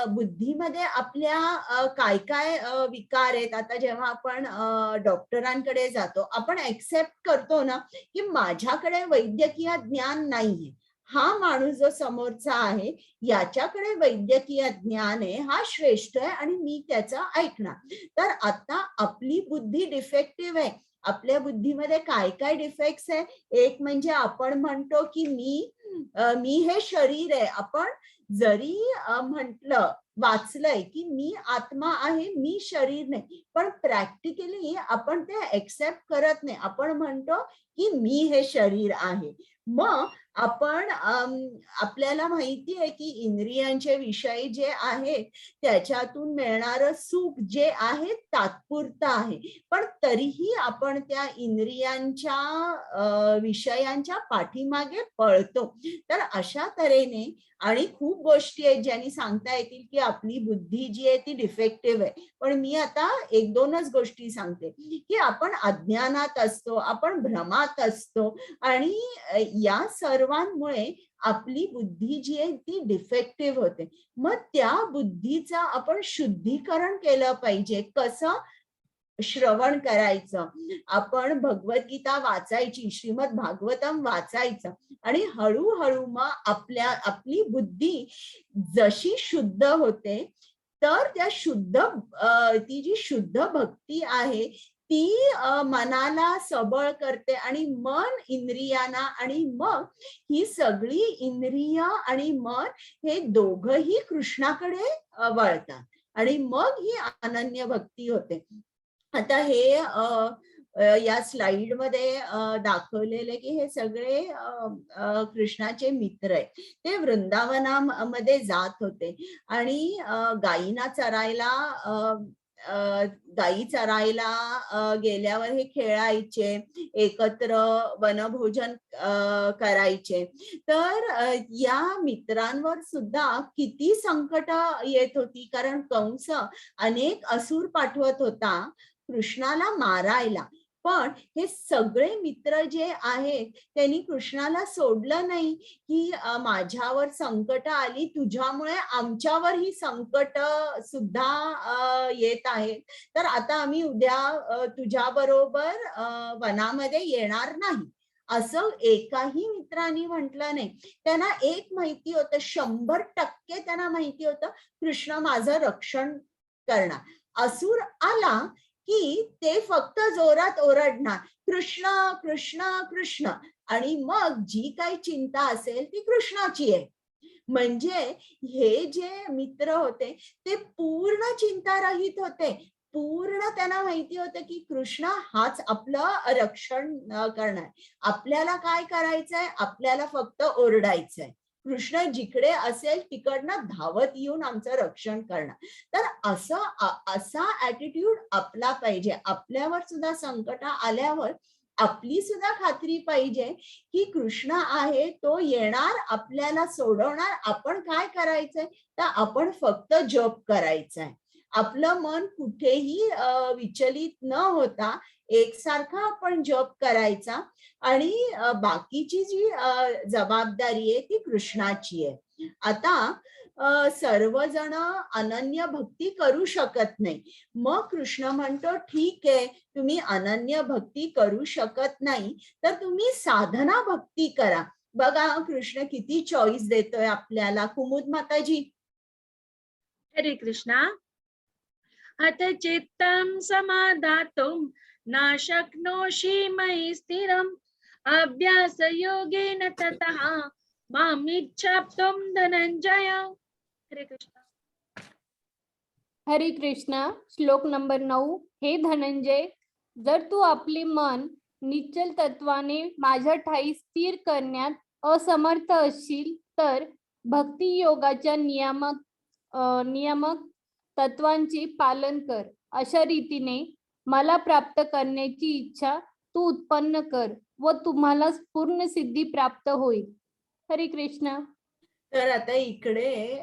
बुद्धीमध्ये आपल्या काय काय विकार आहेत. आता जेव्हा आपण डॉक्टरांकडे जातो, आपण ऍक्सेप्ट करतो ना की माझ्याकडे वैद्यकीय ज्ञान नाहीये, हा माणूस जो समोरचा आहे याच्याकडे वैद्यकीय ज्ञान आहे, हा श्रेष्ठ आहे आणि मी त्याचं ऐकणार. तर आता आपली बुद्धी डिफेक्टिव्ह आहे. आपल्या बुद्धीमध्ये काय काय डिफेक्ट्स आहे? एक म्हणजे आपण म्हणतो की मी मी हे शरीर आहे. आपण जरी म्हंटल, वाचलंय की मी आत्मा आहे, मी शरीर नाही, पण प्रॅक्टिकली आपण ते एक्सेप्ट करत नाही. आपण म्हणतो की मी हे शरीर आहे. मग आपण आपल्याला माहिती आहे की इंद्रियांचे विषय जे आहेत त्याच्यातून मिळणारं सुख जे आहे तात्पुरतं आहे, पण तरीही आपण त्या इंद्रियांच्या विषयांच्या पाठीमागे पळतो. तर अशा तऱ्हेने आणि खूप गोष्टी आहेत ज्यांनी सांगता येतील की आपली बुद्धी जी आहे ती डिफेक्टिव्ह आहे, पण मी आता एक दोनच गोष्टी सांगते की आपण अज्ञानात असतो, आपण भ्रमात असतो आणि या सर्वांमुळे आपली बुद्धी जी आहे ती डिफेक्टिव्ह होते. मग त्या बुद्धीचा आपण शुद्धीकरण केलं पाहिजे. कसं? श्रवण करायचं, आपण भगवद्गीता वाचायची, श्रीमद भागवतम वाचायचं आणि हळूहळू मग आपली बुद्धी जशी शुद्ध होते तर त्या शुद्ध ती जी शुद्ध भक्ती आहे ती मनाला सबळ करते आणि मन इंद्रियांना आणि मग ही सगळी इंद्रिय आणि मन हे दोघंही कृष्णाकडे वळतात आणि मग ही अनन्य भक्ती होते. आता हे अ, अ, या स्लाइड मध्ये दाखवलेले की हे सगळे अ, अ, कृष्णाचे मित्र आहेत. ते वृंदावनामध्ये जात होते आणि गायींना चरायला अ, अ, गायी चरायला गेल्यावर हे खेळायचे, एकत्र वनभोजन करायचे. तर या मित्रांवर सुद्धा किती संकट येत होती, कारण कंस अनेक असुर पाठवत होता कृष्णाला मारायला. पण हे सगळे मित्र जे आहेत त्यांनी कृष्णाला सोडलं नाही की माझ्यावर संकट आली, तुझ्यामुळे आमच्यावर ही संकट सुद्धा येत आहेत, तर आता आम्ही उद्या तुझ्या बरोबर वनामध्ये येणार नाही, असं एकाही मित्रांनी म्हटलं नाही. त्यांना एक माहिती होतं, 100% त्यांना माहिती होतं कृष्ण माझं रक्षण करणार. असुर आला की ते फक्त जोरात ओरडणार कृष्ण कृष्ण कृष्ण, आणि मग जी काही चिंता असेल ती कृष्णाची आहे. म्हणजे हे जे मित्र होते ते पूर्ण चिंतारहित होते, पूर्ण त्यांना माहिती होतं की कृष्ण हाच आपलं रक्षण करणार. आपल्याला काय करायचंय, आपल्याला फक्त ओरडायचंय, कृष्ण जिकडे असेल तिकडनं धावत येऊन आमचं रक्षण करणार. तर असा ऍटिट्यूड आपला पाहिजे. आपल्यावर सुद्धा संकट आल्यावर आपली सुद्धा खात्री पाहिजे की कृष्ण आहे, तो येणार, आपल्याला सोडवणार. आपण काय करायचंय, तर आपण फक्त जप करायचंय. आपलं मन कुठेही विचलित न होता एकसारखा आपण जप करायचा आणि बाकीची जी जबाबदारी आहे ती कृष्णाची आहे. आता सर्वजण अनन्य भक्ती करू शकत नाही. मग कृष्ण म्हणतो ठीक आहे, तुम्ही अनन्य भक्ती करू शकत नाही तर तुम्ही साधना भक्ती करा. बघा कृष्ण किती चॉईस देतोय आपल्याला. कुमुद माताजी. हरे कृष्णा. अथ चित्तं समाधातुं न शक्नोषि मयि स्थिरम् अभ्यास योगेन ततः मामिच्छाप्तुं धनंजय. हरे कृष्ण. हरे कृष्णा. श्लोक नंबर 9. हे धनंजय, जर तू आपले मन निश्चल तत्वाने माझ्या ठाई स्थिर करण्यात असमर्थ असशील तर भक्ती योगाच्या नियामक तत्वांचे पालन कर. अशा रीतीने मला प्राप्त करण्याची इच्छा तू उत्पन्न कर व तुम्हाला पूर्ण सिद्धी प्राप्त होईल. हरे कृष्ण. तर आता इकडे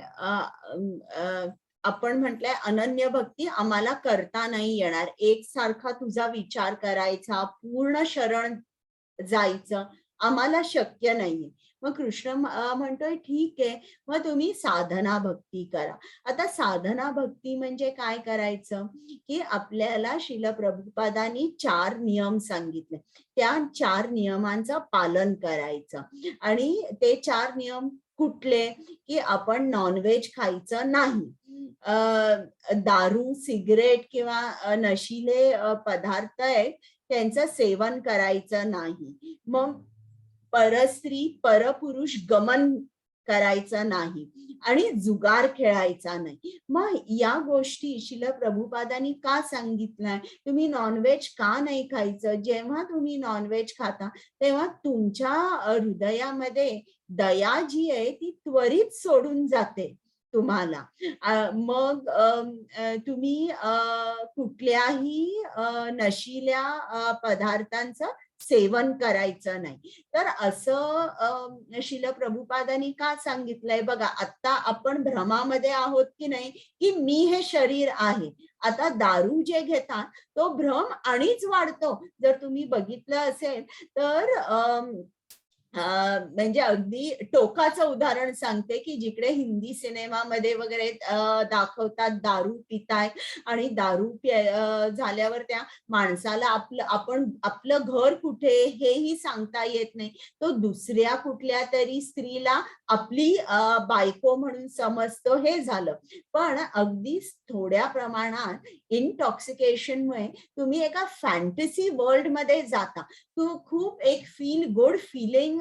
आपण म्हटलंय अनन्य भक्ती आम्हाला करता नाही येणार, एकसारखा तुझा विचार करायचा, पूर्ण शरण जायचं आम्हाला शक्य नाहीये. मग कृष्ण म्हणतोय ठीक आहे, मग तुम्ही साधना भक्ती करा. आता साधना भक्ती म्हणजे काय करायचं की आपल्याला श्रील प्रभुपादांनी 4 नियम सांगितले, त्या 4 नियमांचं पालन करायचं. आणि ते 4 नियम कुठले की आपण नॉनव्हेज खायचं नाही, दारू, सिगरेट किंवा नशिले पदार्थ आहेत त्यांचं सेवन करायचं नाही, मग परस्त्री परपुरुष गमन करायचं नाही आणि जुगार खेळायचा नाही. मग या गोष्टी श्रील प्रभुपादांनी का सांगितलंय? तुम्ही नॉनव्हेज का नाही खायचं? जेव्हा तुम्ही नॉनव्हेज खाता तेव्हा तुमच्या हृदयामध्ये दया जी आहे ती त्वरित सोडून जाते तुम्हाला. मग तुम्ही कुठल्याही नशिल्या पदार्थांचं सेवन करायचं नाही. तर असं श्रील प्रभुपादांनी का सांगितलंय? बघा आता आपण भ्रमामध्ये आहोत की नाही की मी हे शरीर आहे. आता दारू जे घेतात तो भ्रम आणीच वाढतो. जर तुम्ही बघितलं असेल तर म्हणजे अगदी टोकाचं उदाहरण सांगते, की जिकडे हिंदी सिनेमामध्ये वगैरे दाखवतात दारू पिताय आणि दारू झाल्यावर त्या माणसाला आपलं आपण आपलं घर कुठे हेही सांगता येत नाही. तो दुसऱ्या कुठल्या तरी स्त्रीला आपली बायको म्हणून समजतो, हे झालं. पण अगदी थोड्या प्रमाणात इंटॉक्सिकेशनमुळे तुम्ही एका फॅन्टसी वर्ल्ड मध्ये जाता. तू खूप एक फील गुड फिलिंग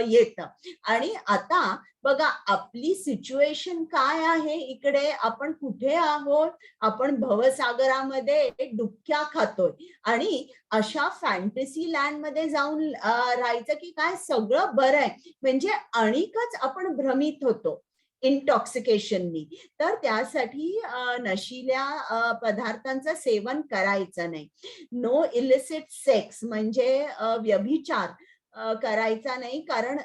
येतं. आणि आता बघा आपली सिच्युएशन काय आहे, इकडे आपण कुठे आहोत, आपण भवसागरामध्ये डुबक्या खातोय आणि अशा फॅन्टसी लँड मध्ये जाऊन राहायचं की काय सगळं बरं आहे, म्हणजे अणिकच आपण भ्रमित होतो इंटॉक्सिकेशननी. तर त्यासाठी नशिल्या पदार्थांचं सेवन करायचं नाही. नो इलिसिट सेक्स म्हणजे व्यभिचार करायचा नाही, कारण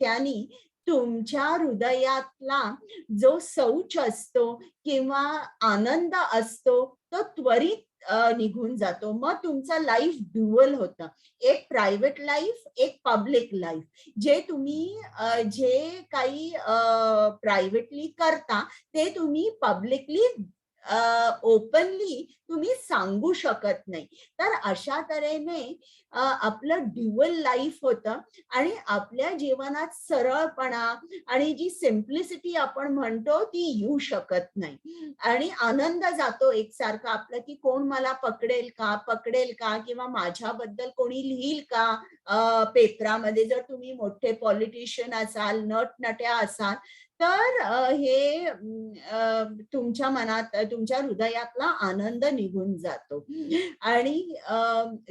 त्यांनी तुमच्या हृदयातला जो शौच असतो किंवा आनंद असतो तो त्वरित निघून जातो. मग तुमचं लाईफ ड्युअल होतं, एक प्रायव्हेट लाईफ, एक पब्लिक लाईफ. जे तुम्ही जे काही प्रायव्हेटली करता ते तुम्ही पब्लिकली ओपनली तुम्ही सांगू शकत नाही. तर अशा तऱ्हेने आपलं ड्युअल लाईफ होतं आणि आपल्या जीवनात सरळपणा आणि जी सिम्प्लिसिटी आपण म्हणतो ती येऊ शकत नाही. आणि आनंद जातो एकसारखा आपला, की कोण मला पकडेल का, पकडेल का, किंवा माझ्याबद्दल कोणी लिहील का पेपरामध्ये. जर तुम्ही मोठे पॉलिटिशियन असाल, नटनट्या असाल, तर हे तुमच्या मनात, तुमच्या हृदयातला आनंद निघून जातो. आणि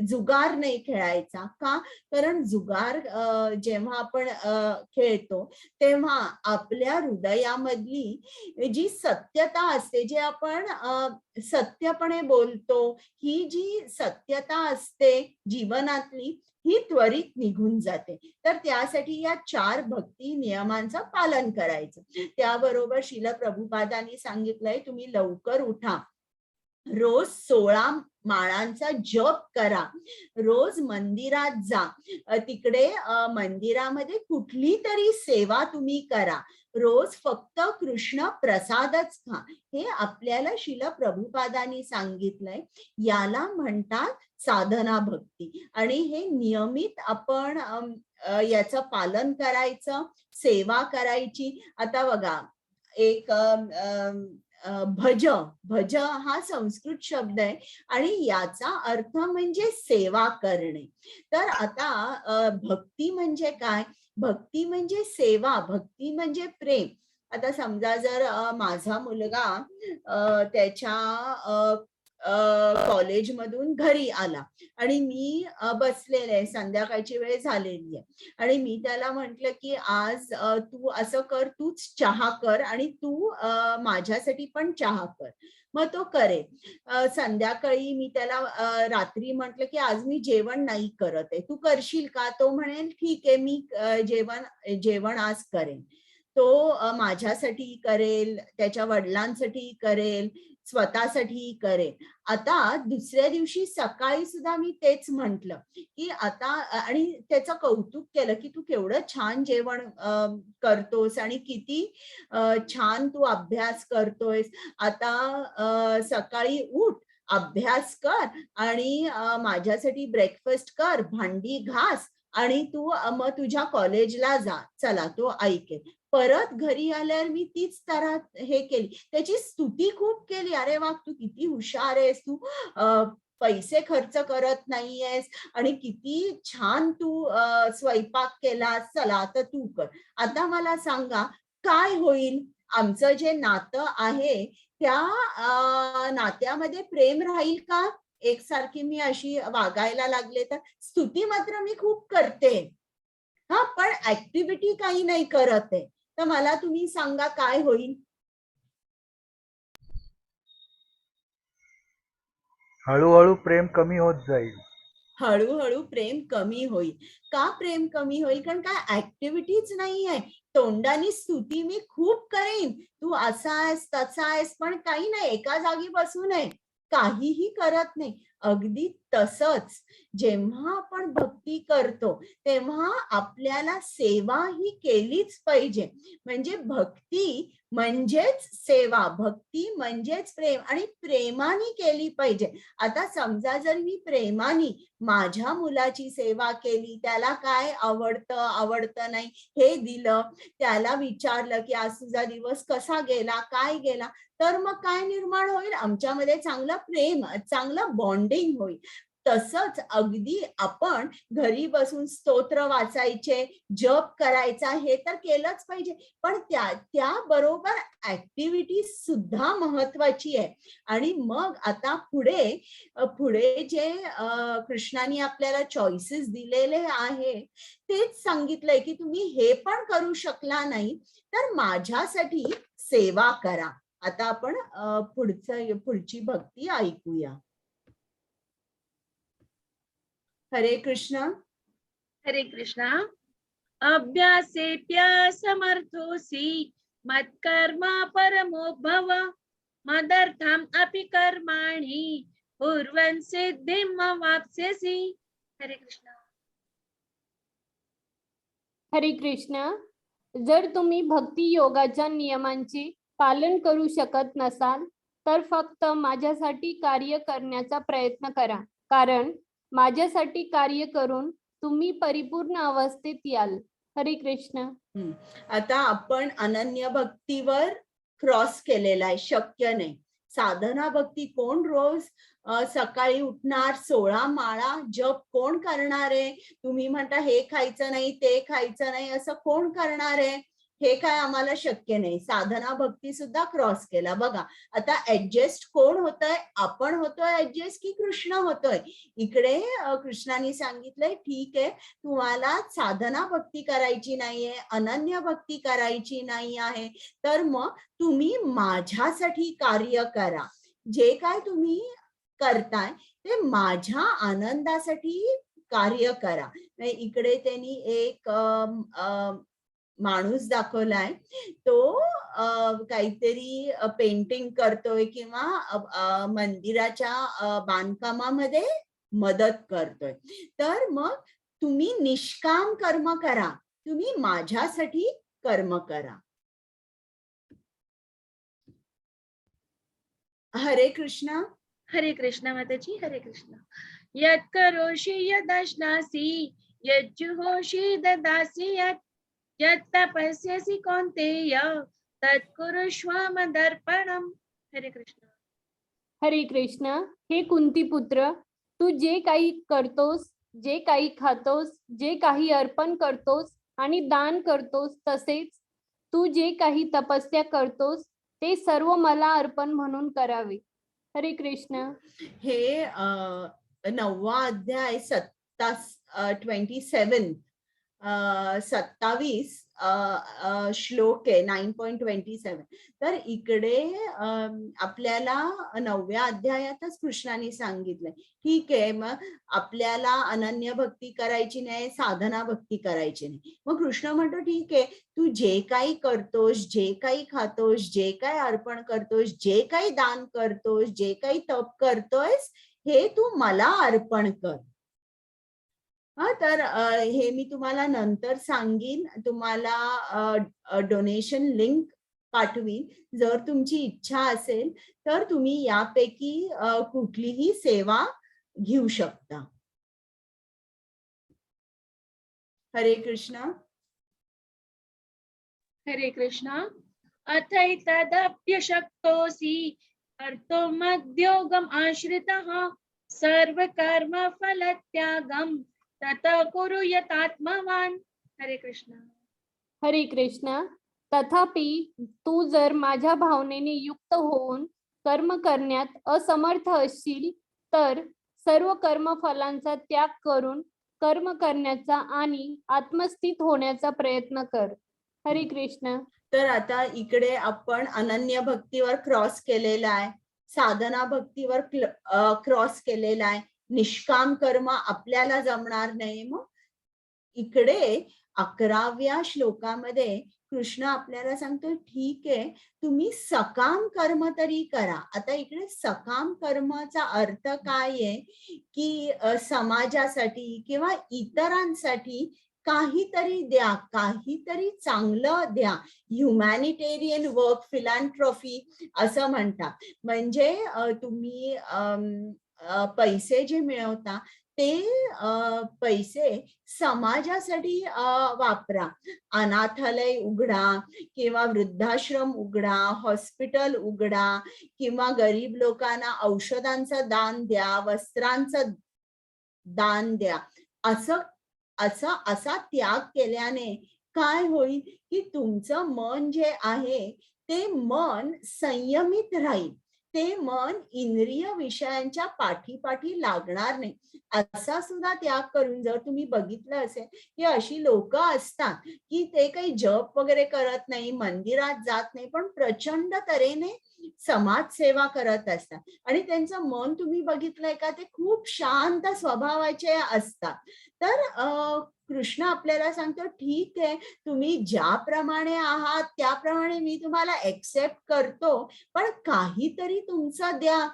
जुगार नाही खेळायचा. का? कारण जुगार जेव्हा आपण खेळतो तेव्हा आपल्या हृदयामधली जी सत्यता असते, जे आपण सत्यपणे बोलतो, ही जी सत्यता असते जीवनातली, ही त्वरित निघून जाते. तर त्यासाठी या 4 भक्ती नियमांचं पालन करायचं. त्याबरोबर श्रील प्रभुपादांनी सांगितलंय तुम्ही लवकर उठा, रोज 16 माळांचा जप करा, रोज मंदिरात जा, तिकडे मंदिरामध्ये कुठली तरी सेवा तुम्ही करा, रोज फक्त कृष्ण प्रसादच खा. हे आपल्याला श्रील प्रभुपादांनी सांगितलंय. याला म्हणतात साधना भक्ती. आणि हे नियमित आपण याचं पालन करायचं, सेवा करायची. आता बघा एक भज, भज हा संस्कृत शब्द आहे आणि याचा अर्थ म्हणजे सेवा करणे. तर आता भक्ती म्हणजे काय? भक्ती म्हणजे सेवा, भक्ती म्हणजे प्रेम. आता समजा जर माझा मुलगा त्याच्या कॉलेजमधून घरी आला आणि मी बसलेले आहे, संध्याकाळची वेळ झालेली आहे, आणि मी त्याला म्हंटल की आज तू असं कर, तूच चहा कर आणि तू माझ्यासाठी पण चहा कर, मग तो करेल. संध्याकाळी मी त्याला रात्री म्हंटल की आज मी जेवण नाही करत आहे, तू करशील का? तो म्हणेल ठीक आहे, मी जेवण आज करेन. तो माझ्यासाठी करेल, त्याच्या वडिलांसाठी करेल, स्वतःसाठी करेल. आता दुसऱ्या दिवशी सकाळी सुद्धा मी तेच म्हंटल की आता, आणि त्याचं कौतुक केलं की तू केवढं छान जेवण करतोस आणि किती छान तू अभ्यास करतोयस. आता सकाळी उठ, अभ्यास कर आणि माझ्यासाठी ब्रेकफास्ट कर, भांडी घास आणि तू मग तुझ्या कॉलेजला जा. चला, तो ऐकेल. परत घरी आल्यावर मी तीच तरा हे केली, त्याची स्तुती खूप केली, अरे वा तू किती हुशार आहेस, तू पैसे खर्च करत नाहीयेस आणि किती छान तू स्वयंपाक केलास, चला आता तू कर. आता मला सांगा काय होईल? आमचं जे नातं आहे त्या नात्यामध्ये प्रेम राहील का? एकसारखी मी अशी वागायला लागले तर? स्तुती मात्र मी खूप करते हा, पण ऍक्टिव्हिटी काही नाही करत आहे. तर मला तुम्ही सांगा काय होईल? हळूहळू प्रेम कमी होत जाईल. हळूहळू प्रेम कमी होईल. का प्रेम कमी होईल? कारण काय ऍक्टिव्हिटीज नाही आहे. तोंडाने स्तुती मी खूप करेन, तू असा आहेस तसा आहेस, पण काही नाही, एका जागी बसून आहे, काहीही करत नाही. अगदी तसंच जेव्हा आपण भक्ती करतो तेव्हा आपल्याला सेवा ही केलीच पाहिजे. म्हणजे भक्ती म्हणजेच सेवा, भक्ती म्हणजेच प्रेम आणि प्रेमाने केली पाहिजे. आता समजा जर मी प्रेमाने माझ्या मुलाची सेवा केली, त्याला काय आवडतं आवडतं नाही हे दिलं, त्याला विचारलं की आज तुझा दिवस कसा गेला, काय गेला, तर मग काय निर्माण होईल आमच्यामध्ये? चांगलं प्रेम, चांगलं बॉन्डिंग होईल. तसंच अगदी आपण घरी बसून स्तोत्र वाचायचे, जप करायचा, हे तर केलंच पाहिजे, पण त्या त्याबरोबर ऍक्टिव्हिटी सुद्धा महत्वाची आहे. आणि मग आता पुढे पुढे जे कृष्णाने आपल्याला चॉईसेस दिलेले आहे, तेच सांगितलंय की तुम्ही हे पण करू शकला नाही तर माझ्यासाठी सेवा करा. आता आपण पुढची भक्ती ऐकूया. हरे कृष्ण. हरे कृष्णा. अभ्यासेऽप्यसमर्थोऽसि मत्कर्म परमो भव, मदर्थम् अपि कर्माणि कुर्वन् सिद्धिम् अवाप्स्यसि. हरे कृष्ण. हरे कृष्ण. जर तुम्ही भक्ती योगाच्या नियमांचे पालन करू शकत नसाल तर फक्त माझ्यासाठी कार्य करण्याचा प्रयत्न करा, कारण माझ्यासाठी कार्य करून तुम्ही परिपूर्ण अवस्थेत याल. हरे कृष्ण. आता आपण अनन्य भक्तीवर क्रॉस केलेला आहे, शक्य नाही. साधना भक्ती कोण रोज सकाळी उठणार, 16 माळा जप कोण करणार आहे? तुम्ही म्हणता हे खायचं नाही, ते खायचं नाही, असं कोण करणार आहे? हे काय आम्हाला शक्य नाही. साधना भक्ती सुद्धा क्रॉस केला. बघा आता ऍडजस्ट कोण होतोय? आपण होतोय ऍडजस्ट की कृष्ण होतोय? इकडे कृष्णाने सांगितलंय, ठीक आहे, तुम्हाला साधना भक्ती करायची नाहीये, अनन्य भक्ती करायची नाही आहे, तर मग तुम्ही माझ्यासाठी कार्य करा. जे काय तुम्ही करताय ते माझ्या आनंदासाठी कार्य करा. नाही, इकडे त्यांनी एक अम, अम, माणूस दाखवलाय, तो काहीतरी पेंटिंग करतोय किंवा अ, अ, मंदिराच्या बांधकामामध्ये मदत करतोय. तर मग तुम्ही निष्काम कर्म करा, तुम्ही माझ्यासाठी कर्म करा. हरे कृष्ण. हरे कृष्ण माताजी. हरे कृष्ण. यत् करोषि यदश्नासि यज्जुहोषि ददासि यत् यत् तपस्यसि कौन्तेय तत् कुरुष्व मदर्पणम्. हरे कृष्ण. हरे कृष्ण. हे कुंती पुत्र, तू जे काही करतोस, जे काही खातोस, जे काही अर्पण करतोस आणि दान करतोस, तसेच तू जे काही तपस्या करतोस ते सर्व मला अर्पण म्हणून करावे. हरे कृष्ण. हे नववा अध्याय 27, 27 श्लोक आहे, 9.27. तर इकडे आपल्याला नवव्या अध्यायातच कृष्णाने सांगितलंय, ठीक आहे, मग आपल्याला अनन्य भक्ती करायची नाही, साधना भक्ती करायची नाही. मग कृष्ण म्हणतो, ठीक आहे, तू जे काही करतोस, जे काही खातोस, जे काही अर्पण करतोस, जे काही दान करतोस, जे काही तप करतोयस, हे तू मला अर्पण कर. तर हे मी तुम्हाला नंतर सांगीन, तुम्हाला डोनेशन लिंक पाठवीन. जर तुमची इच्छा असेल तर तुम्ही यापैकी कुठलीही सेवा घेऊ शकता. हरे कृष्ण. हरे कृष्ण. अथैतदप्यशक्तोऽसि कर्तुमद्योगम् आश्रितः सर्वकर्मफलत्यागं ततः कुरु यतात्मवान्. हरे कृष्ण. हरे कृष्ण. तथापि तू जर माझ्या भावनेने युक्त होऊन कर्म करण्यात असमर्थ असशील तर सर्व कर्मफलांचा त्याग करून कर्म करण्याचा आणि आत्मस्थित होण्याचा प्रयत्न कर. हरे कृष्ण. तर आता इकडे आपण अनन्य भक्तीवर क्रॉस केलेला आहे, साधना भक्तीवर क्रॉस केलेला आहे, निष्काम कर्म आपल्याला जमणार नाही. मग इकडे 11व्या श्लोकामध्ये कृष्ण आपल्याला सांगतो, ठीक आहे, तुम्ही सकाम कर्म तरी करा. आता इकडे सकाम कर्माचा अर्थ काय आहे की समाजासाठी किंवा इतरांसाठी काहीतरी द्या, काहीतरी चांगलं द्या. ह्युमॅनिटेरियन वर्क, फिलॅन्थ्रॉफी असं म्हणतात. म्हणजे तुम्ही पैसे जे मिळवता ते पैसे समाजासाठी वापरा. अनाथालय उघडा किंवा वृद्धाश्रम उघडा, हॉस्पिटल उघडा किंवा गरीब लोकांना औषधांचं दान द्या, वस्त्रांचं दान द्या. असं असा असा त्याग केल्याने काय होईल की तुमचं मन जे आहे ते मन संयमित राहील, ते मन इंद्रिय विषयांच्या पाठीपाठी लागणार नाही. असा सुद्धा त्याग करून जर तुम्ही बघितलं असेल की अशी लोक असतात की ते काही जप वगैरे करत नाही, मंदिरात जात नाही, पण प्रचंड तऱ्हेने समाजसेवा करत असतात आणि त्यांचं मन तुम्ही बघितलंय का, ते खूप शांत स्वभावाचे असतात. तर कृष्ण आपल्याला सांगतो, ठीक आहे, तुम्ही ज्याप्रमाणे आहात त्याप्रमाणे मी तुम्हाला एक्सेप्ट करतो, पण काहीतरी तुमचं द्या,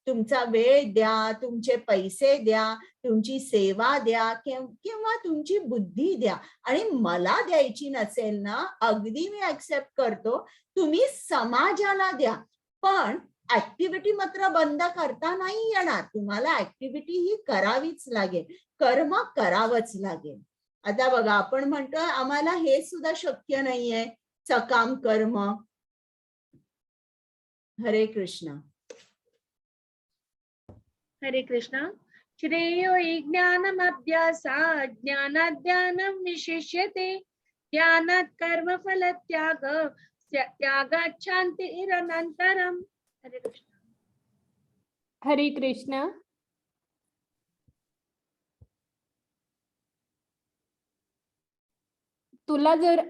तुमचा वेळ द्या, तुमचे पैसे द्या, तुमची सेवा द्या किंवा तुमची बुद्धी द्या. आणि मला द्यायची नसेल ना, अगदी मी एक्सेप्ट करतो, तुम्ही समाजाला द्या, पण ऍक्टिव्हिटी मात्र बंद करता नाही येणार. तुम्हाला ऍक्टिव्हिटी ही करावीच लागेल, कर्म करावंच लागेल. आता बघा, आपण म्हणतोय आम्हाला हे सुद्धा शक्य नाहीये, सकाम कर्म. हरे कृष्ण. हरे कृष्ण. श्रेयो हि ज्ञानमभ्यासात् ज्ञानात् ध्यानं विशिष्यते, ध्यानात् कर्मफलत्याग त्यागात् शांतिरनंतरम. हरे कृष्ण. हरे कृष्ण. तुला जर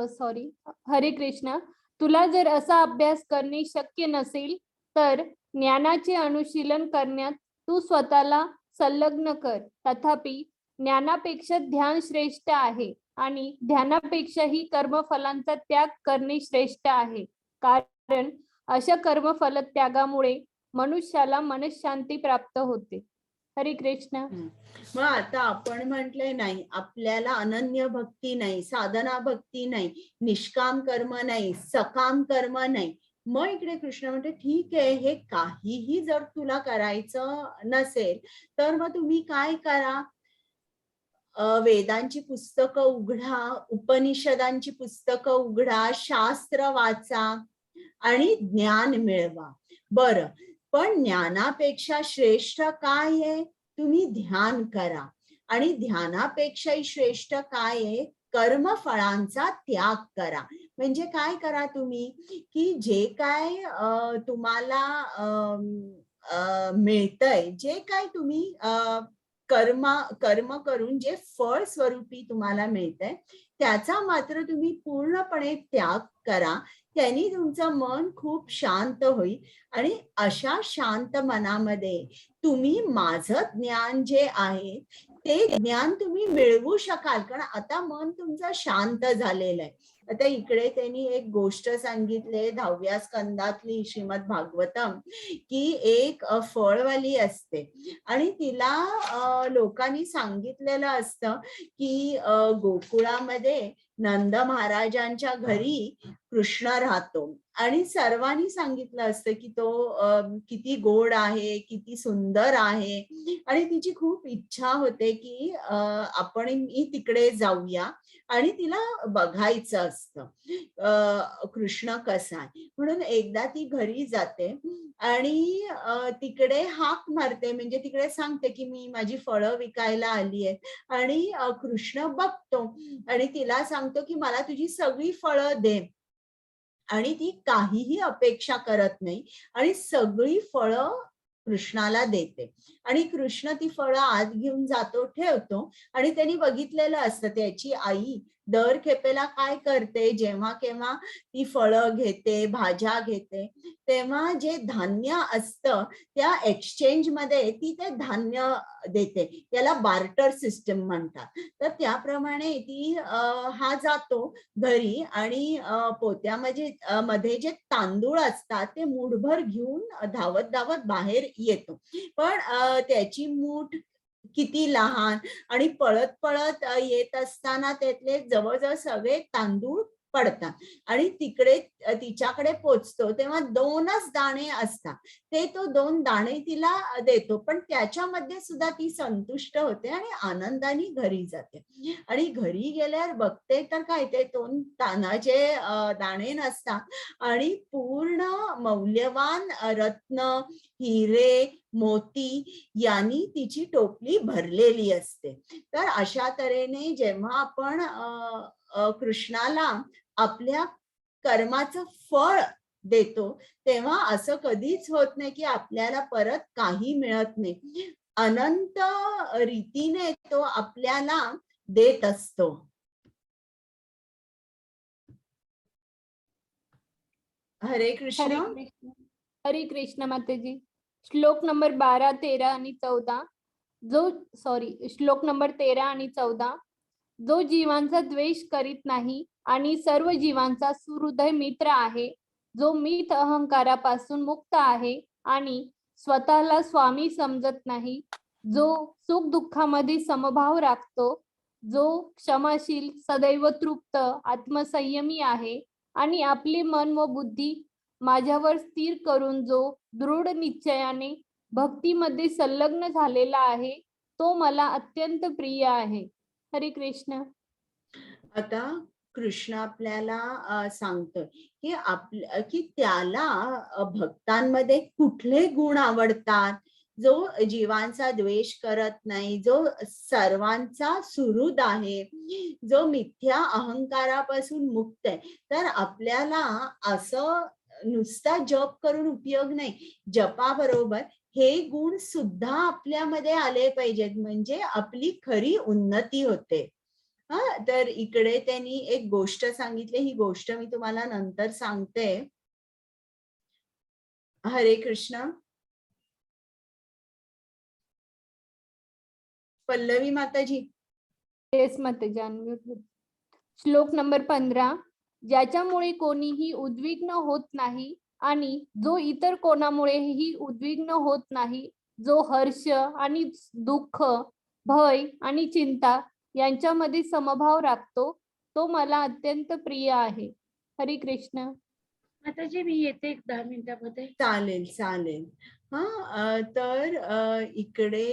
सॉरी, हरे कृष्ण. तुला जर असा अभ्यास करणे शक्य नसेल तर ज्ञानाचे अनुशीलन करण्यात तू स्वतःला संलग्न कर. तथापि ज्ञानापेक्षा ध्यान श्रेष्ठ आहे आणि ध्यानापेक्षाही कर्मफलांचा त्याग करणे श्रेष्ठ आहे, कारण अशा कर्मफल त्यागामुळे मनुष्याला मनशांती प्राप्त होते. हरे कृष्ण. मग आता आपण म्हंटले नाही, आपल्याला अनन्य भक्ती नाही, साधना भक्ती नाही, निष्काम कर्म नाही, सकाम कर्म नाही. मग इकडे कृष्ण म्हणते, ठीक आहे, हे काहीही जर तुला करायचं नसेल तर मग तुम्ही काय करा, वेदांची पुस्तकं उघडा, उपनिषदांची पुस्तकं उघडा, शास्त्र वाचा आणि ज्ञान मिळवा. बरं, पण ज्ञानापेक्षा श्रेष्ठ काय आहे? तुम्ही ध्यान करा. आणि ध्यानापेक्षाही श्रेष्ठ काय आहे? कर्मफळांचा त्याग करा. म्हणजे काय करा तुम्ही की जे काय तुम्हाला मिळतंय, जे काय तुम्ही कर्म करून जे फळ स्वरूपी तुम्हाला मिळतंय त्याचा मात्र तुम्ही पूर्णपणे त्याग करा. त्यांनी तुमचं मन खूप शांत होईल आणि अशा शांत मनामध्ये तुम्ही माझं ज्ञान जे आहे ते ज्ञान तुम्ही मिळवू शकाल, कारण आता मन तुमचं शांत झालेलं आहे. आता इकडे त्यांनी एक गोष्ट सांगितली 10व्या स्कंदातली श्रीमद भागवतम, की एक फळवाली असते आणि तिला लोकांनी सांगितलेलं असतं की गोकुळामध्ये नंद महाराजांच्या घरी कृष्ण राहतो आणि सर्वांनी सांगितलं असतं की तो किती गोड आहे, किती सुंदर आहे आणि तिची खूप इच्छा होते की आपण मी तिकडे जाऊया आणि तिला बघायचं असतं कृष्ण कसा आहे. म्हणून एकदा ती घरी जाते आणि तिकडे हाक मारते, म्हणजे तिकडे सांगते की मी माझी फळं विकायला आली आहेत आणि कृष्ण बघतो आणि तिला सांगतो की मला तुझी सगळी फळं दे आणि ती काहीही अपेक्षा करत नाही आणि सगळी फळं कृष्णाला देते आणि कृष्ण ती फळं आत घेऊन जातो, ठेवतो आणि त्यांनी बघितलेलं असतं त्याची आई दर खेपेला काय करते, जेव्हा केव्हा ती फळं घेते, भाज्या घेते, तेव्हा जे धान्य असतं त्या एक्सचेंज मध्ये ती ते धान्य देते. याला बार्टर सिस्टम म्हणतात. तर त्याप्रमाणे ती हा जातो घरी आणि पोत्यामध्ये मध्ये जे तांदूळ असतात ते मूठभर घेऊन धावत धावत बाहेर येतो. पण त्याची मूठ किती लहान आणि पळत पळत येत असताना त्यातले जवळजवळ सगळे तांदूळ पडतात आणि तिकडे तिच्याकडे पोचतो तेव्हा 2च दाणे असतात. ते तो 2 दाणे तिला देतो, पण त्याच्यामध्ये सुद्धा ती संतुष्ट होते आणि आनंदाने घरी जाते. आणि घरी गेल्यावर बघते तर काय, ते 2 तांदळाचे दाणे नसतात आणि पूर्ण मौल्यवान रत्न, हिरे, मोती यांनी तिची टोपली भरलेली असते. तर अशा तऱ्हेने जेव्हा आपण कृष्णाला आपल्या कर्माचं फळ देतो तेव्हा असं कधीच होत नाही की आपल्याला परत काही मिळत नाही. अनंत रीतीने तो आपल्याला देत असतो. हरे कृष्ण. हरे कृष्ण. हरे कृष्ण माताजी. श्लोक नंबर 12, 13 आणि 14. जो सॉरी श्लोक नंबर 13 आणि 14. जो जीवांचा द्वेष करीत नाही आणि सर्व जीवांचा सुहृदय मित्र आहे, जो मिथ अहंकारापासून मुक्त आहे आणि स्वतःला स्वामी समजत नाही, जो सुख दुःखामध्ये समभाव राखतो, जो क्षमाशील, सदैव तृप्त, आत्मसंयमी आहे आणि आपले मन व बुद्धी माझ्यावर स्थिर करून जो दृढ निश्चयाने भक्तीमध्ये संलग्न झालेला आहे तो मला अत्यंत प्रिय आहे. हरे कृष्ण. आता कृष्ण आपल्याला सांगतोय की की त्याला भक्तांमध्ये कुठले गुण आवडतात. जो जीवांचा द्वेष करत नाही, जो सर्वांचा सुहृद आहे, जो मिथ्या अहंकारापासून मुक्त आहे. तर आपल्याला असं नुसता जप करून उपयोग नाही, जपाबरोबर हे गुण सुद्धा आपल्यामध्ये आले पाहिजेत, म्हणजे आपली खरी उन्नती होते. हा, तर इकडे त्यांनी एक गोष्ट सांगितली, ही गोष्ट मी तुम्हाला नंतर सांगते. हरे कृष्ण. पल्लवी माताजी. येस माताजी, अनम्यूट. श्लोक नंबर 15. ज्याच्यामुळे कोणीही उद्विग्न होत नाही आणि जो इतर कोणामुळेही उद्विग्न होत नाही, जो हर्ष आणि दुःख, भय आणि चिंता यांच्यामध्ये समभाव राखतो, तो मला अत्यंत प्रिय आहे. हरे कृष्ण. माताजी मी येते एक 10 मिनिटांमध्ये. चालेल चालेल. हा, तर इकडे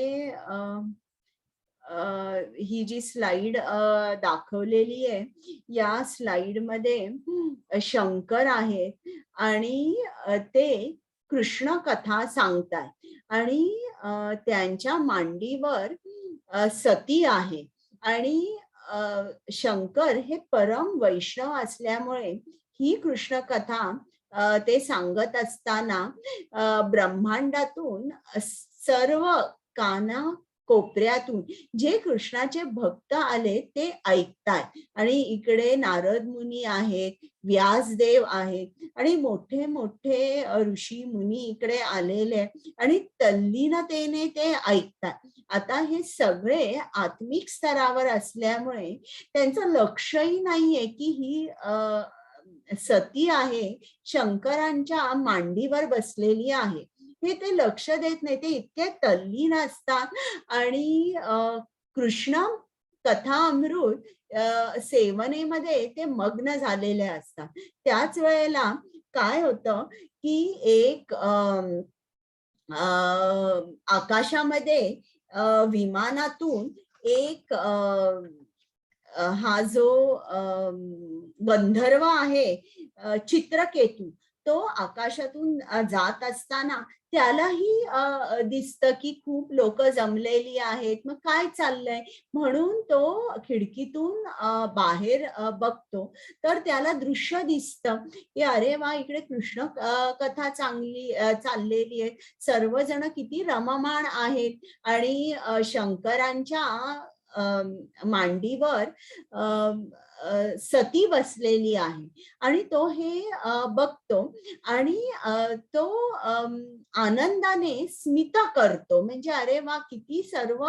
ही जी स्लाइड दाखवलेली आहे, या स्लाइड मध्ये शंकर आहेत आणि ते कृष्ण कथा सांगतायत आणि त्यांच्या मांडीवर सती आहे आणि शंकर हे परम वैष्णव असल्यामुळे ही कृष्ण कथा ते सांगत असताना ब्रह्मांडातून सर्व काना कोपऱ्यातून जे कृष्णाचे भक्त आले ते ऐकतात. आणि इकडे नारद मुनी आहेत, व्यासदेव आहेत आणि मोठे मोठे ऋषी मुनी इकडे आलेले आणि तल्लीनतेने ते ऐकतात. आता हे सगळे आत्मिक स्तरावर असल्यामुळे त्यांचं लक्षही नाहीये की ही सती आहे, शंकरांच्या मांडीवर बसलेली आहे, हे ते लक्ष देत नाही. ते इतके तल्लीन असतात आणि कृष्ण कथा अमृत सेवनेमध्ये ते मग्न झालेले असतात. त्याच वेळेला काय होतं की एक आकाशामध्ये विमानातून एक हा जो गंधर्व आहे चित्रकेतू, तो आकाशातून जात असताना त्यालाही दिसतं की खूप लोक जमलेली आहेत, मग काय चाललंय म्हणून तो खिडकीतून बाहेर बघतो, तर त्याला दृश्य दिसतं की अरे वा, इकडे कृष्ण कथा चांगली चाललेली आहे, सर्वजण किती रममाण आहेत आणि शंकरांच्या मांडीवर सती बसलेली आहे आणि तो हे बघतो आणि तो आनंदाने स्मित करतो. म्हणजे अरे वा, किती सर्व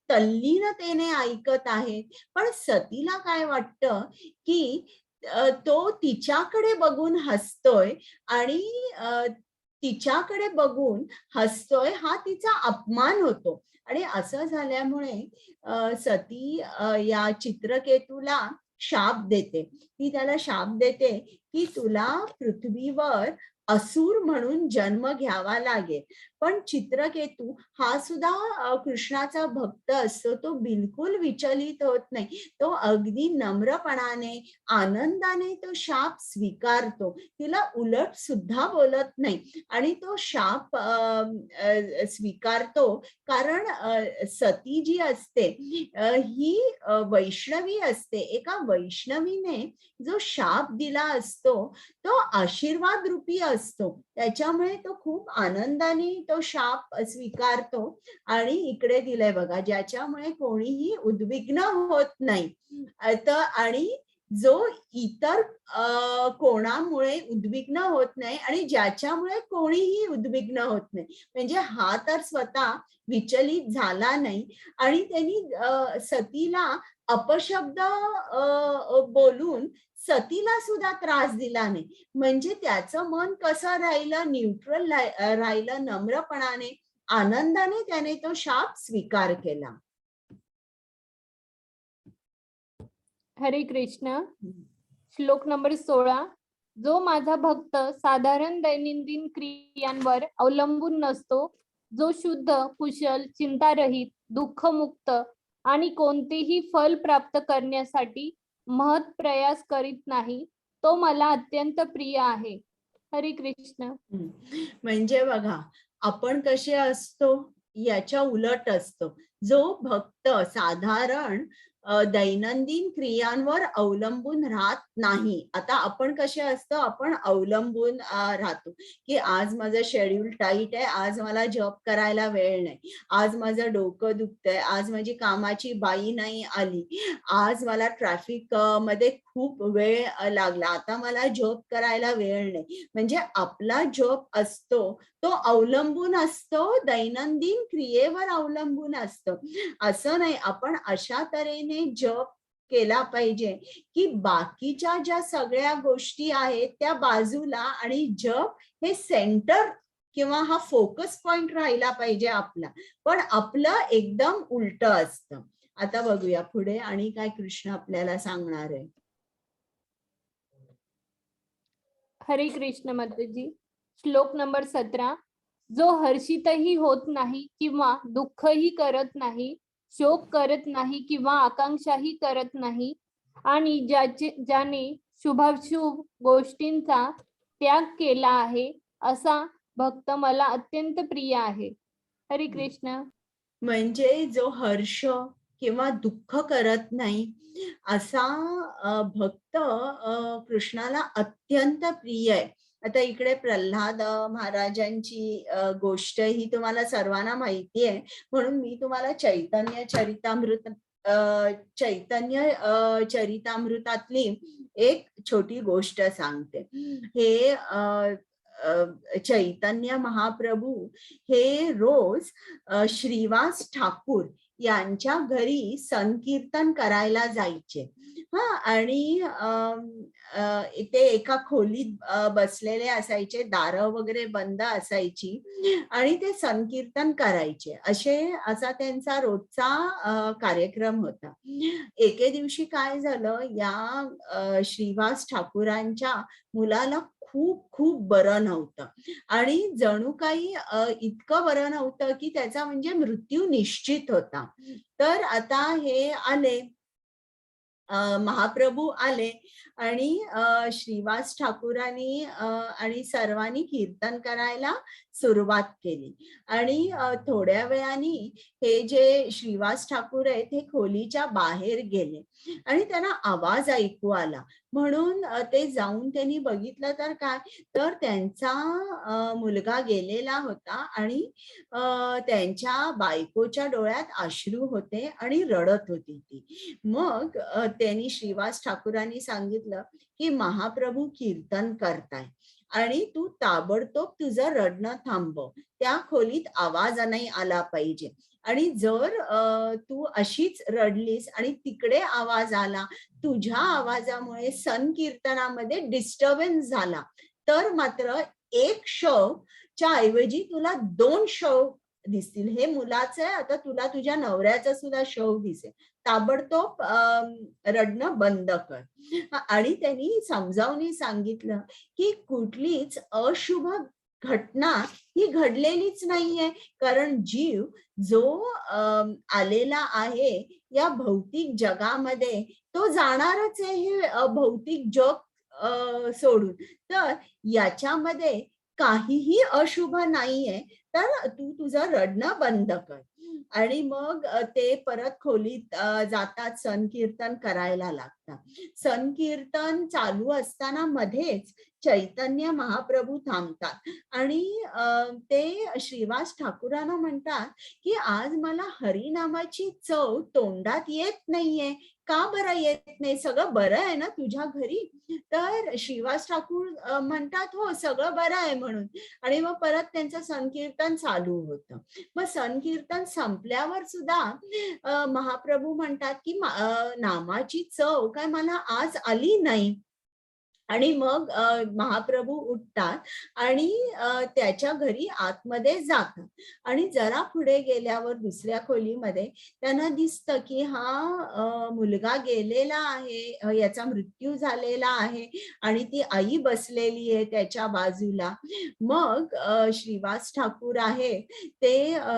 तल्लीनतेने ऐकत आहेत. पण सतीला काय वाटतं की तो तिच्याकडे बघून हसतोय आणि तिच्याकडे बघून हसतोय, हा तिचा अपमान होतो. आणि असं झाल्यामुळे सती या चित्रकेतूला शाप देते. ती त्याला शाप देते की तुला पृथ्वीवर असुर म्हणून जन्म घ्यावा लागेल. पण चित्रकेतू हा सुद्धा कृष्णाचा भक्त असतो, तो बिलकुल विचलित होत नाही. तो अगदी नम्रपणाने, आनंदाने तो शाप स्वीकारतो. तिला उलट सुद्धा बोलत नाही आणि तो शाप अ, अ, स्वीकारतो, कारण सती जी असते ही वैष्णवी असते. एका वैष्णवीने जो शाप दिला असतो तो आशीर्वाद रूपी असतो. त्याच्यामुळे तो खूप आनंदाने तो शाप स्वीकारतो. आणि इकडे दिलंय बघा, ज्याच्यामुळे कोणीही उद्विग्न होत नाही. तर आणि जो इतर कोणामुळे उद्विग्न होत नाही आणि ज्याच्यामुळे कोणीही उद्विग्न होत नाही, म्हणजे हा तर स्वतः विचलित झाला नाही आणि त्यांनी सतीला अपशब्द बोलून सतीला सुद्धा त्रास दिला नाही. म्हणजे त्याचं मन कसं राहिलं? न्यूट्रल राहिलं. नम्रपणाने, आनंदाने त्याने तो शाप स्वीकार केला. हरे कृष्ण. श्लोक नंबर 16. जो माझा भक्त साधारण दैनंदिन क्रियांवर अवलंबून नसतो, जो शुद्ध, कुशल, चिंतारहित, दुःखमुक्त आणि कोणतेही फल प्राप्त करण्यासाठी महत् प्रयास करीत नाही, तो मला अत्यंत प्रिय आहे. हरे कृष्ण. म्हणजे बघा, आपण कसे असतो? याच्या उलट असतो. जो भक्त साधारण दैनंदिन क्रियांवर अवलंबून राहत नाही. आता आपण कसे असतो? आपण अवलंबून राहतो की आज माझं शेड्यूल टाईट आहे, आज मला जॉब करायला वेळ नाही, आज माझं डोकं दुखतंय, आज माझी कामाची बाई नाही आली, आज मला ट्रॅफिक मध्ये खूप वेळ लागला, आता मला जॉब करायला वेळ नाही. म्हणजे आपला जॉब असतो तो अवलंबून असतो, दैनंदिन क्रियेवर अवलंबून असतो. असं नाही, आपण अशा तऱ्हेने जप केला पाहिजे की बाकीच्या ज्या सगळ्या गोष्टी आहेत त्या बाजूला आणि जप हे सेंटर किंवा हा फोकस पॉइंट राहिला पाहिजे आपला. पण आपलं एकदम उलट असतं. आता बघूया पुढे आणि काय कृष्ण आपल्याला सांगणार आहे. हरे कृष्ण माताजी. श्लोक नंबर 17. जो हर्षितही होत नाही किंवा दुःखही करत नाही, शोक करत नाही किंवा आकांक्षाही करत नाही आणि ज्याने शुभाशुभ गोष्टींचा त्याग केला आहे, असा भक्त मला अत्यंत प्रिय आहे. हरे कृष्ण. म्हणजे जो हर्ष किंवा दुःख करत नाही असा भक्त कृष्णाला अत्यंत प्रिय आहे. आता इकडे प्रल्हाद महाराजांची गोष्ट ही तुम्हाला सर्वांना माहिती आहे, म्हणून मी तुम्हाला चैतन्य चरितामृतातली एक छोटी गोष्ट सांगते. हे चैतन्य महाप्रभू हे रोज श्रीवास ठाकूर यांच्या घरी संकीर्तन करायला जायचे. आणि ते एका खोलीत बसलेले असायचे, दारं वगैरे बंद असायची आणि ते संकीर्तन करायचे. असा त्यांचा रोजचा कार्यक्रम होता. एके दिवशी काय झालं, या श्रीवास ठाकूरांच्या मुलाला खूप खूप बरं नव्हतं आणि जणू काही इतकं बरं नव्हतं की त्याचा म्हणजे मृत्यू निश्चित होता. तर आता हे आले, महाप्रभू आले आणि श्रीवास ठाकूरांनी आणि सर्वांनी कीर्तन करायला सुरुवात केली. आणि थोड्या वेळाने हे जे श्रीवास ठाकूर आहेत हे खोलीच्या बाहेर गेले आणि त्यांना आवाज ऐकू आला. म्हणून ते जाऊन त्यांनी बघितलं तर काय, तर त्यांचा मुलगा गेलेला होता आणि त्यांच्या बायकोच्या डोळ्यात अश्रू होते आणि रडत होती ती. मग त्यांनी, श्रीवास ठाकूरांनी सांगितलं की महाप्रभू कीर्तन करताय आणि तू ताबडतोब तुझं रडणं थांबव, त्या खोलीत आवाज नाही आला पाहिजे आणि जर तू अशीच रडलीस आणि तिकडे आवाज आला, तुझ्या आवाजामुळे संकीर्तनामध्ये डिस्टर्बन्स झाला तर मात्र एक शव च्या ऐवजी तुला दोन शव दिसतील. हे मुलाचं आहे, आता तुला तुझ्या नवऱ्याचा सुद्धा शव दिसेल. ताबडतोब रडणं बंद कर. आणि त्यांनी समजावून सांगितलं की कुठलीच अशुभ घटना ही घडलेलीच नाहीये, कारण जीव जो आलेला आहे या भौतिक जगामध्ये तो जाणारच आहे हे भौतिक जग सोडून. तर याच्यामध्ये काहीही अशुभ नाहीये, तर तू तुझं रडणं बंद कर. आणि मग ते परत खोलीत जातात, संकीर्तन करायला लागतात. संकीर्तन चालू असताना मध्येच चैतन्य महाप्रभू थांबतात आणि ते श्रीवास ठाकूरांना म्हणतात की आज मला हरिनामाची चव तोंडात येत नाहीये, का बरं येत नाही? सगळं बरं आहे ना तुझ्या घरी? तर श्रीवास ठाकूर म्हणतात, हो, सगळं बरं आहे म्हणून. आणि मग परत त्यांचं संकीर्तन चालू होतं. मग संकीर्तन संपल्यावर सुद्धा महाप्रभू म्हणतात की नामाची चव काय मला आज आली नाही. आणि मग महाप्रभू उठतात आणि त्याच्या घरी आतमध्ये जातात आणि जरा पुढे गेल्यावर दुसऱ्या खोलीमध्ये त्यांना दिसतं की हा मुलगा गेलेला आहे, याचा मृत्यू झालेला आहे आणि ती आई बसलेली आहे त्याच्या बाजूला. मग श्रीवास ठाकूर आहे ते अ,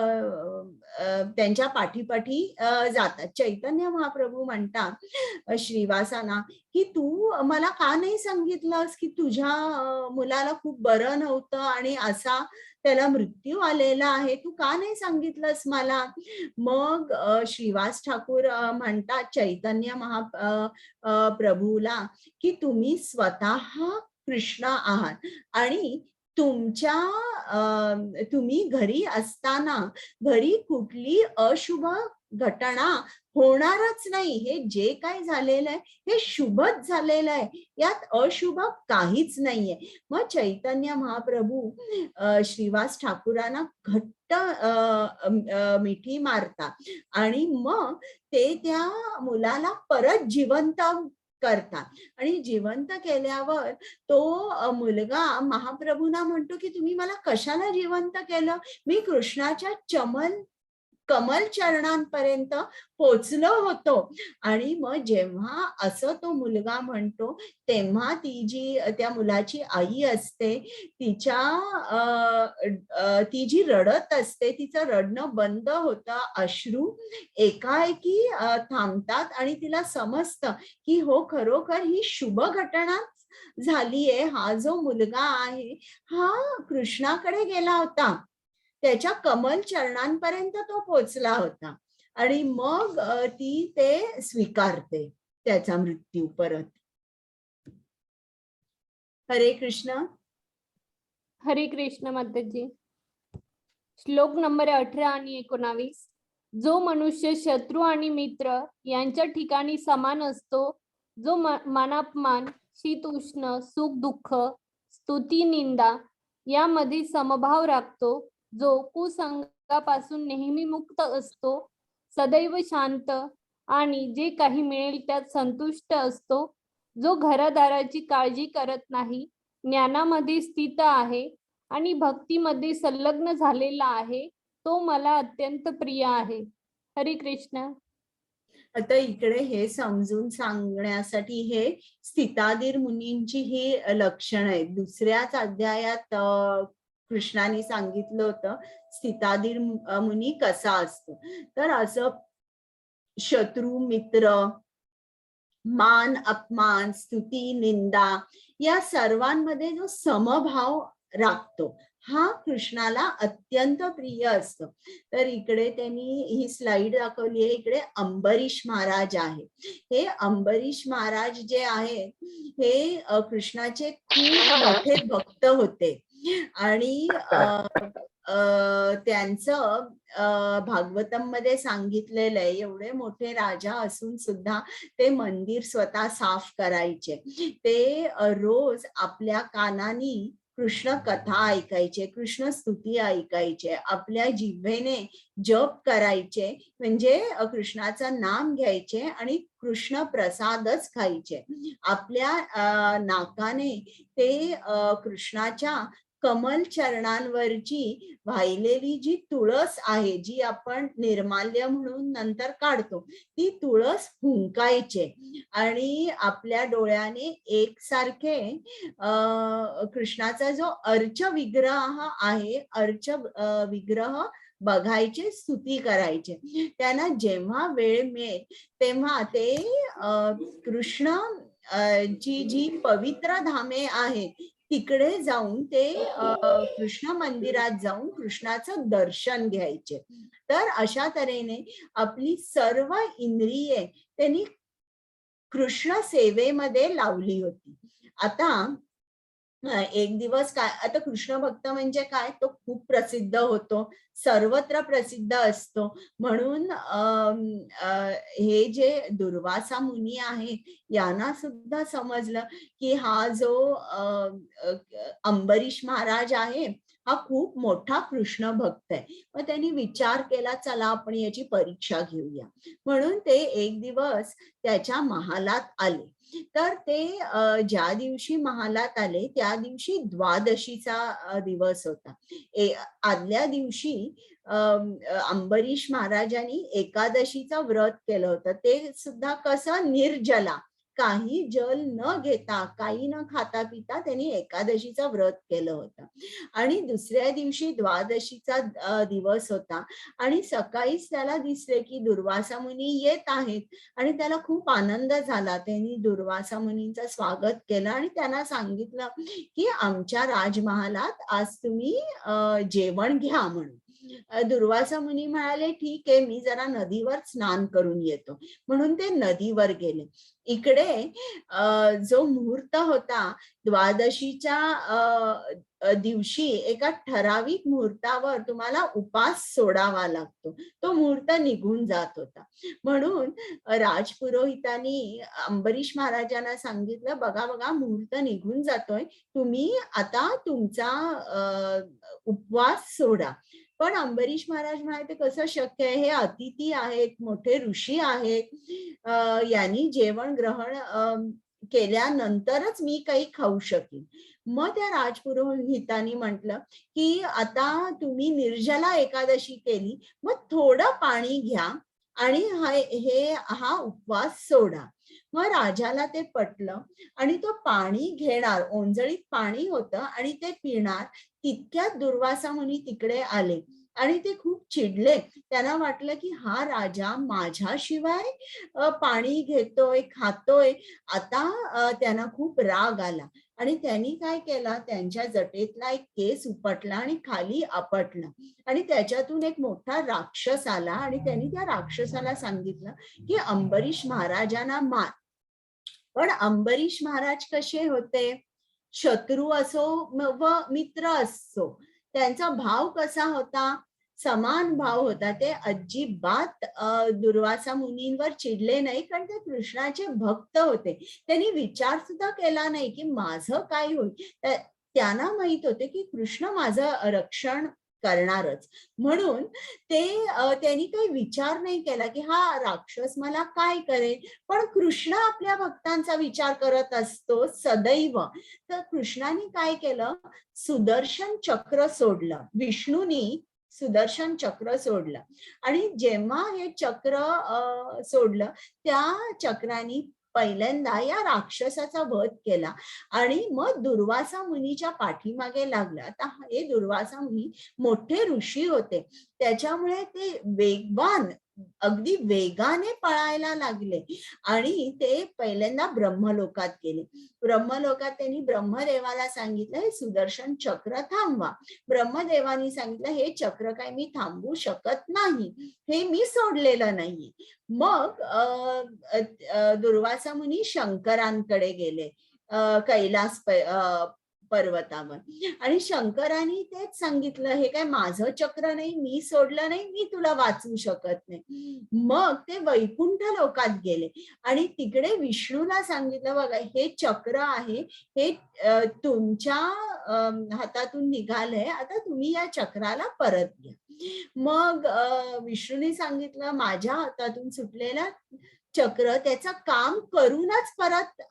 अ, त्यांच्या पाठीपाठी जातात. चैतन्य महाप्रभू म्हणतात श्रीवासांना की तू मला का नाही सांगितलंस की तुझ्या मुलाला खूप बरं नव्हतं आणि असा त्याला मृत्यू आलेला आहे, तू का नाही सांगितलंस मला? मग श्रीवास ठाकूर म्हणतात चैतन्य महा अ, अ, प्रभूला की तुम्ही स्वतः कृष्ण आहात आणि तुम्ही घरी असताना घरी कुठली अशुभ घटना होणारच नाही. हे जे काही झालेलं आहे हे शुभच झालेलं आहे, यात अशुभ काहीच नाहीये. मग चैतन्य महाप्रभू श्रीवास ठाकूरांना घट्ट अ, अ, मिठी मारतात आणि मग ते त्या मुलाला परत जिवंत करतात आणि जिवंत केल्यावर तो मुलगा महाप्रभूंना म्हणतो की तुम्ही मला कशाला जिवंत केलं? मी कृष्णाच्या चमन कमल चरणांपर्यंत पोचलो होतो. आणि मग जेव्हा असं तो मुलगा म्हणतो तेव्हा ती जी त्या मुलाची आई असते, तिच्या अ, अ, ती जी रडत असते तिचं रडणं बंद होतं, अश्रू एकाएकी थांबतात आणि तिला समजतं की हो, खरोखर ही शुभ घटना झालीये. हा जो मुलगा आहे हा कृष्णाकडे गेला होता, त्याच्या कमल चरणांपर्यंत तो पोचला होता आणि मग ती ते स्वीकारते त्याचा मृत्यू परत. हरे कृष्ण. हरे कृष्ण माताजी. श्लोक नंबर 18 आणि 19. जो मनुष्य शत्रू आणि मित्र यांच्या ठिकाणी समान असतो, जो मानापमान, शीत उष्ण, सुख दुःख, स्तुती निंदा यामध्ये समभाव राखतो, जो कुसंगापासून नेहमी मुक्त असतो, सदैव शांत आणि जे काही मिळेल त्यात संतुष्ट असतो, जो घरादाराची काळजी करत नाही, ज्ञानामध्ये स्थित आहे आणि भक्तीमध्ये संलग्न झालेला आहे, तो मला अत्यंत प्रिय आहे. हरे कृष्ण. आता इकडे हे समजून सांगण्यासाठी हे स्थिताधीर मुनींची ही लक्षणं आहेत. दुसऱ्याच अध्यायात कृष्णाने सांगितलं होतं स्थिताधीर मुनी कसा असतो. तर असं शत्रू मित्र, मान अपमान, स्तुती निंदा या सर्वांमध्ये जो समभाव राखतो हा कृष्णाला अत्यंत प्रिय असतो. तर इकडे त्यांनी ही स्लाइड दाखवली आहे. इकडे अंबरीश महाराज आहे. हे अंबरीश महाराज जे आहेत, हे कृष्णाचे खूप मोठे भक्त होते आणि अ, अ, त्यांचं भागवतम मध्ये सांगितलेलं आहे, एवढे मोठे राजा असून सुद्धा ते मंदिर स्वतः साफ करायचे. ते रोज आपल्या कानानी कृष्ण कथा ऐकायचे, कृष्ण स्तुती ऐकायचे, आपल्या जिभेने जप करायचे, म्हणजे कृष्णाचं नाम घ्यायचे आणि कृष्ण प्रसादच खायचे. आपल्या नाकाने ते कृष्णाच्या कमल चरणांवरची वाहिलेली जी तुळस आहे, जी आपण निर्माल्य म्हणून नंतर काढतो, ती तुळस फुंकायचे आणि आपल्या डोळ्याने एकसारखे कृष्णाचा जो अर्च विग्रह आहे, अर्च विग्रह बघायचे, स्तुती करायचे. त्यांना जेव्हा वेळ मिळेल तेव्हा ते कृष्ण ची जी पवित्र धामे आहेत तिकडे जाऊन ते कृष्ण मंदिरात जाऊन कृष्णाचं दर्शन घ्यायचे. तर अशा तऱ्हेने आपली सर्व इंद्रिये त्यांनी कृष्ण सेवेमध्ये लावली होती. आता एक दिवस काय, आता कृष्ण भक्त म्हणजे काय, तो खूप प्रसिद्ध होतो, सर्वत्र प्रसिद्ध असतो. म्हणून हे जे दुर्वासा मुनी आहे, यांना सुद्धा समजलं की हा जो अंबरीश महाराज आहे, हा खूप मोठा कृष्ण भक्त आहे. मग त्यांनी विचार केला, चला आपण याची परीक्षा घेऊया. म्हणून ते एक दिवस त्याच्या महालात आले. तर ते ज्या दिवशी महालात आले त्या दिवशी द्वादशीचा दिवस होता. आदल्या दिवशी अंबरीश महाराजांनी एकादशीचं व्रत केलं होतं. ते सुद्धा कसं, निर्जला, काही जल न घेता, काही न खाता पिता त्यांनी एकादशीचं व्रत केलं होतं. आणि दुसऱ्या दिवशी द्वादशीचा दिवस होता आणि सकाळीच त्याला दिसले की दुर्वासा मुनी येत आहेत आणि त्याला खूप आनंद झाला. त्यांनी दुर्वासा मुनींचं स्वागत केलं आणि त्यांना सांगितलं की आमच्या राजमहालात आज तुम्ही जेवण घ्या म्हणून. दुर्वासा मुनी म्हणाले, ठीक आहे, मी जरा नदीवर स्नान करून येतो. म्हणून ते नदीवर गेले. इकडे जो मुहूर्त होता द्वादशीच्या दिवशी, एका ठराविक मुहूर्तावर तुम्हाला उपास सोडावा लागतो. तो मुहूर्त निघून जात होता. म्हणून राजपुरोहितांनी अंबरीश महाराजांना सांगितलं, बघा बघा, मुहूर्त निघून जातोय, तुम्ही आता तुमचा उपवास सोडा. पण अंबरीश महाराज म्हणाले, कसं शक्य आहे? हे अतिथी आहेत, मोठे ऋषी आहेत, यांनी जेवण ग्रहण केल्यानंतरच मी काही खाऊ शकेन. मग त्या राजपुरोहितांनी म्हटलं की आता तुम्ही निर्जला एकादशी केली, मग थोडं पाणी घ्या आणि हा उपवास सोडा. मग राजाला ते पटलं आणि तो पाणी घेणार, ओंजळीत पाणी होतं आणि ते पिणार, तितक्यात दुर्वासा मुनी तिकडे आले आणि ते खूप चिडले. त्यांना वाटलं की हा राजा माझ्याशिवाय पाणी घेतोय, खातोय. आता त्यांना खूप राग आला आणि त्यांनी काय केलं, त्यांच्या जटेतला एक केस उपटला आणि खाली आपटला आणि त्याच्यातून एक मोठा राक्षस आला आणि त्यांनी त्या राक्षसाला सांगितलं की अंबरीश महाराजांना मार. पण अंबरीश महाराज कसे होते, शत्रू असो व मित्र असो, त्यांचा भाव कसा होता, समान भाव होता. ते अजिबात दुर्वासा मुनींवर चिडले नाही, कारण ते कृष्णाचे भक्त होते. त्यांनी विचार सुद्धा केला नाही की माझं काय होईल. त्यांना माहित होते की कृष्ण माझं रक्षण करणारच. म्हणून ते त्यांनी काही विचार नाही केला की हा राक्षस मला काय करेल. पण कृष्ण आपल्या भक्तांचा विचार करत असतो सदैव. तर कृष्णाने काय केलं, सुदर्शन चक्र सोडलं. विष्णूनी सुदर्शन चक्र सोडलं आणि जेव्हा हे चक्र सोडलं, त्या चक्राने पहिल्यांदा या राक्षसाचा वध केला आणि मग दुर्वासा मुनीच्या पाठीमागे लागलं. आता हे दुर्वासा मुनी मोठे ऋषी होते, त्याच्यामुळे ते वेगवान अगदी वेगाने पळायला लागले आणि ते पहिल्यांदा ब्रह्मलोकात गेले. ब्रह्मलोकात त्यांनी ब्रह्मदेवाला सांगितलं, हे सुदर्शन चक्र थांबवा. ब्रह्मदेवानी सांगितलं, हे चक्र काय मी थांबवू शकत नाही, हे मी सोडलेलं नाही. मग अ, अ, दुर्वासा मुनी शंकरांकडे गेले, कैलास पर्वतावर आणि शंकरांनी तेच सांगितलं, हे काय माझं चक्र नाही, मी सोडलं नाही, मी तुला वाचवू शकत नाही. मग ते वैकुंठ लोकात गेले आणि तिकडे विष्णूला सांगितलं, बघा हे चक्र आहे, हे तुमच्या हातातून निघालंय, आता तुम्ही या चक्राला परत घ्या. मग विष्णूने सांगितलं, माझ्या हातातून सुटलेलं चक्र त्याचं काम करूनच परत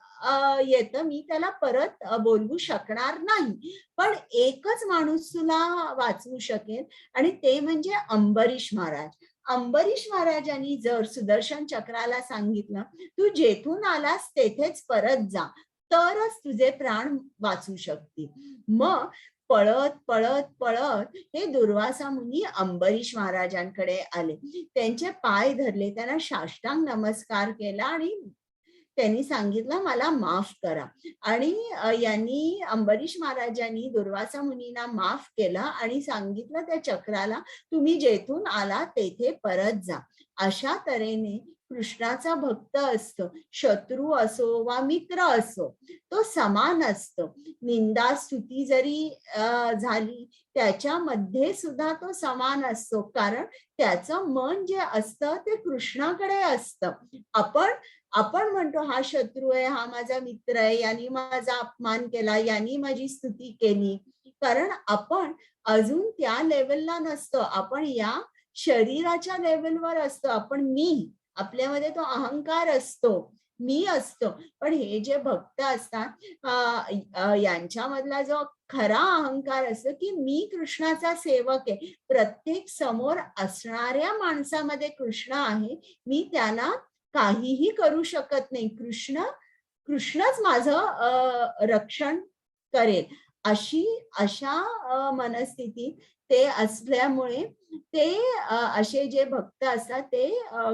येतं, मी त्याला परत बोलवू शकणार नाही, पण एकच माणूस तुला वाचवू शकेल आणि ते म्हणजे अंबरीश महाराज. अंबरीश महाराजांनी जर सुदर्शन चक्राला सांगितलं, तू जेथून आलास तेथेच परत जा, तरच तुझे प्राण वाचू शकतील. मग पळत पळत पळत हे दुर्वासा मुनी अंबरीश महाराजांकडे आले, त्यांचे पाय धरले, त्यांना साष्टांग नमस्कार केला आणि त्यांनी सांगितलं, मला माफ करा. आणि यांनी अंबरीश महाराजांनी दुर्वासा मुनींना माफ केलं आणि सांगितलं त्या चक्राला, तुम्ही जेथून आला तेथे परत जा. अशा तऱ्हेने कृष्णाचा भक्त असतो, शत्रू असो वा मित्र असो, तो समान असतो. निंदा स्तुती जरी झाली त्याच्यामध्ये सुद्धा तो समान असतो, कारण त्याचं मन जे असतं ते कृष्णाकडे असतं. आपण म्हणतो हा शत्रू आहे, हा माझा मित्र आहे, यांनी माझा अपमान केला, यांनी माझी स्तुती केली, कारण आपण अजून त्या लेवलला नसतो. आपण या शरीराच्या लेवलवर असतो. आपण मी, आपल्यामध्ये तो अहंकार असतो, मी असतो. पण हे जे भक्त असतात यांच्यामधला जो खरा अहंकार असतो की मी कृष्णाचा सेवक आहे, प्रत्येक समोर असणाऱ्या माणसामध्ये कृष्ण आहे, मी त्याला काहीही करू शकत नाही, कृष्णच माझं रक्षण करेल, अशा मनस्थिती ते असल्यामुळे ते असे जे भक्त असतात ते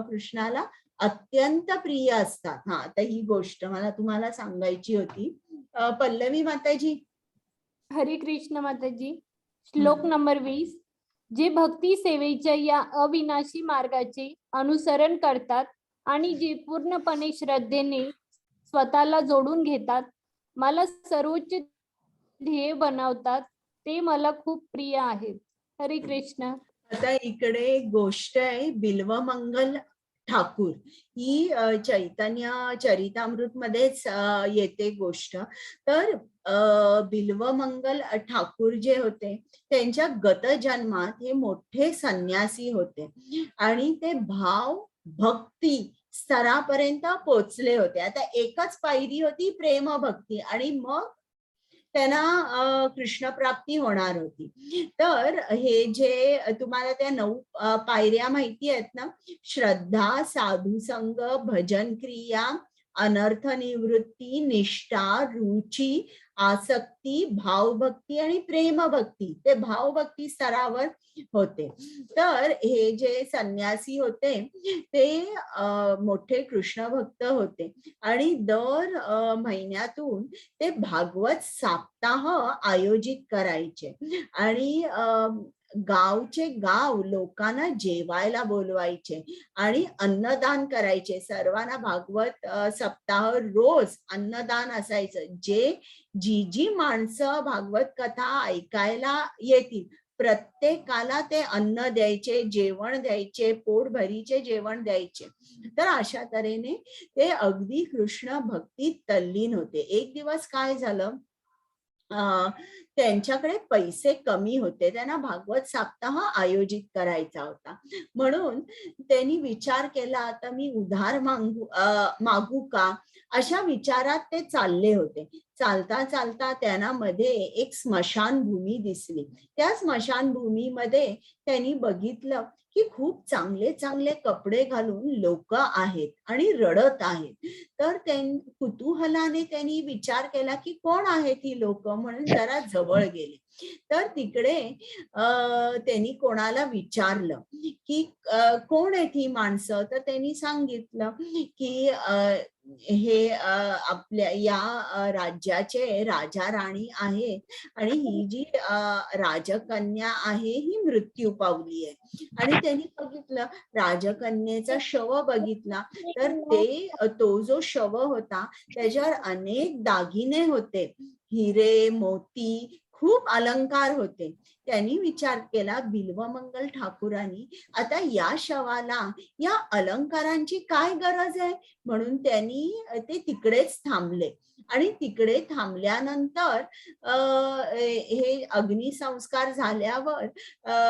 कृष्णाला अत्यंत प्रिय असतात. हा, आता ही गोष्ट मला तुम्हाला सांगायची होती. पल्लवी माताजी. हरे कृष्ण माताजी. श्लोक नंबर 20. जे भक्ती सेवेच्या या अविनाशी मार्गाचे अनुसरण करतात आणि जे पूर्णपणे श्रद्धेने स्वतःला जोडून घेतात, मला सर्वोच्च ध्येय बनवतात, ते मला खूप प्रिय आहेत. हरे कृष्ण. आता इकडे एक गोष्ट आहे, बिल्वमंगल ठाकूर ही चैतन्य चरितामृत मध्येच येते गोष्ट. तर बिल्वमंगल ठाकूर जे होते त्यांच्या गतजन्मात हे मोठे संन्यासी होते आणि ते भाव भक्ती स्तरापर्यंत पोचले होते. आता एकच पायरी होती प्रेमभक्ती आणि मग त्यांना कृष्णप्राप्ती होणार होती. तर हे जे तुम्हाला त्या 9 पायऱ्या माहिती आहेत ना, श्रद्धा, साधुसंग, भजन क्रिया, अनर्थ निवृत्ती, निष्ठा, रुची, आसक्ती, भावभक्ती आणि प्रेमभक्ती, ते भावभक्ती स्तरावर होते. तर हे जे संन्यासी होते ते मोठे कृष्ण भक्त होते आणि दर महिन्यातून ते भागवत सप्ताह आयोजित करायचे आणि गावचे गाव लोकांना जेवायला बोलवायचे आणि अन्नदान करायचे. सर्वांना भागवत सप्ताह रोज अन्नदान असायचं. जे जी जी माणसं भागवत कथा ऐकायला येतील प्रत्येकाला ते अन्न द्यायचे, जेवण द्यायचे, पोटभरीचे जेवण द्यायचे. तर अशा तऱ्हेने ते अगदी कृष्ण भक्तीत तल्लीन होते. एक दिवस काय झालं, त्यांच्याकडे पैसे कमी होते, त्यांना भागवत सप्ताह आयोजित करायचा होता, म्हणून त्यांनी विचार केला आता मी उधार मागू का, अशा विचारात ते चालले होते. चालता चालता त्यांना मध्ये एक स्मशानभूमी दिसली. त्या स्मशानभूमीमध्ये त्यांनी बघितलं की खूप चांगले चांगले कपडे घालून लोक आहेत आणि रडत आहेत. तर कुतूहलाने त्यांनी विचार केला की कोण आहेत ही लोक, म्हणून जरा जवळ गेले. तर तिकडे त्यांनी कोणाला विचारलं की कोण आहेत ही माणसं, तर त्यांनी सांगितलं की हे आपल्या या राज्याचे राजा राणी आहेत आणि ही जी राजकन्या आहे ही मृत्यू पावली आहे. आणि त्यांनी बघितलं, राजकन्येचा शव बघितला, तर तो जो शव होता त्याच्यावर अनेक दागिने होते, हिरे मोती, खूप अलंकार होते. त्यांनी विचार केला बिल्वमंगल ठाकूरांनी, आता या शवाला या अलंकारांची काय गरज आहे, म्हणून त्यांनी ते तिकडेच थांबले. आणि तिकडे थांबल्यानंतर हे अग्निसंस्कार झाल्यावर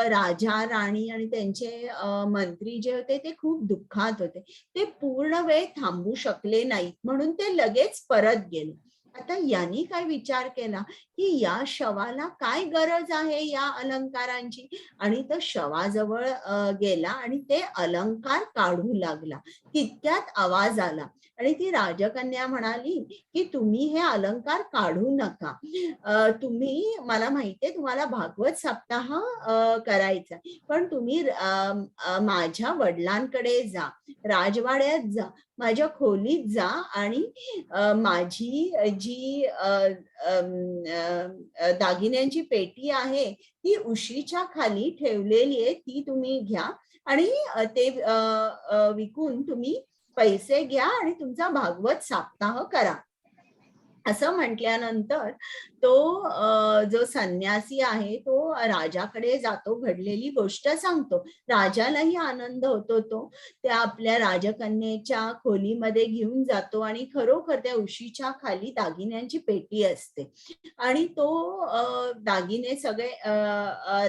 राजा राणी आणि त्यांचे मंत्री जे होते ते खूप दुःखात होते. ते पूर्ण वेळ थांबू शकले नाहीत, म्हणून ते लगेच परत गेले. आता यांनी काय विचार केला की या शवाला काय गरज आहे या अलंकारांची, आणि तो शवाजवळ गेला आणि ते अलंकार काढू लागला. तितक्यात आवाज आला आणि ती राजकन्या म्हणाली की तुम्ही हे अलंकार काढू नका, तुम्ही, मला माहितीये तुम्हाला भागवत सप्ताह करायचा, पण तुम्ही माझ्या वडिलांकडे जा, राजवाड्यात जा, माझ्या खोलीत जा आणि माझी जी दागिन्यांची पेटी आहे ती उशीच्या खाली ठेवलेली आहे, ती तुम्ही घ्या आणि ते विकून तुम्ही पैसे घ्या आणि तुमचा भागवत सप्ताह करा. असं म्हटल्यानंतर तो जो संन्यासी आहे तो राजाकडे जातो, घडलेली गोष्ट सांगतो. राजालाही आनंद होतो, तो त्या आपल्या राजकन्येच्या खोलीमध्ये घेऊन जातो आणि खरोखर त्या उशीच्या खाली दागिन्यांची पेटी असते आणि तो दागिने सगळे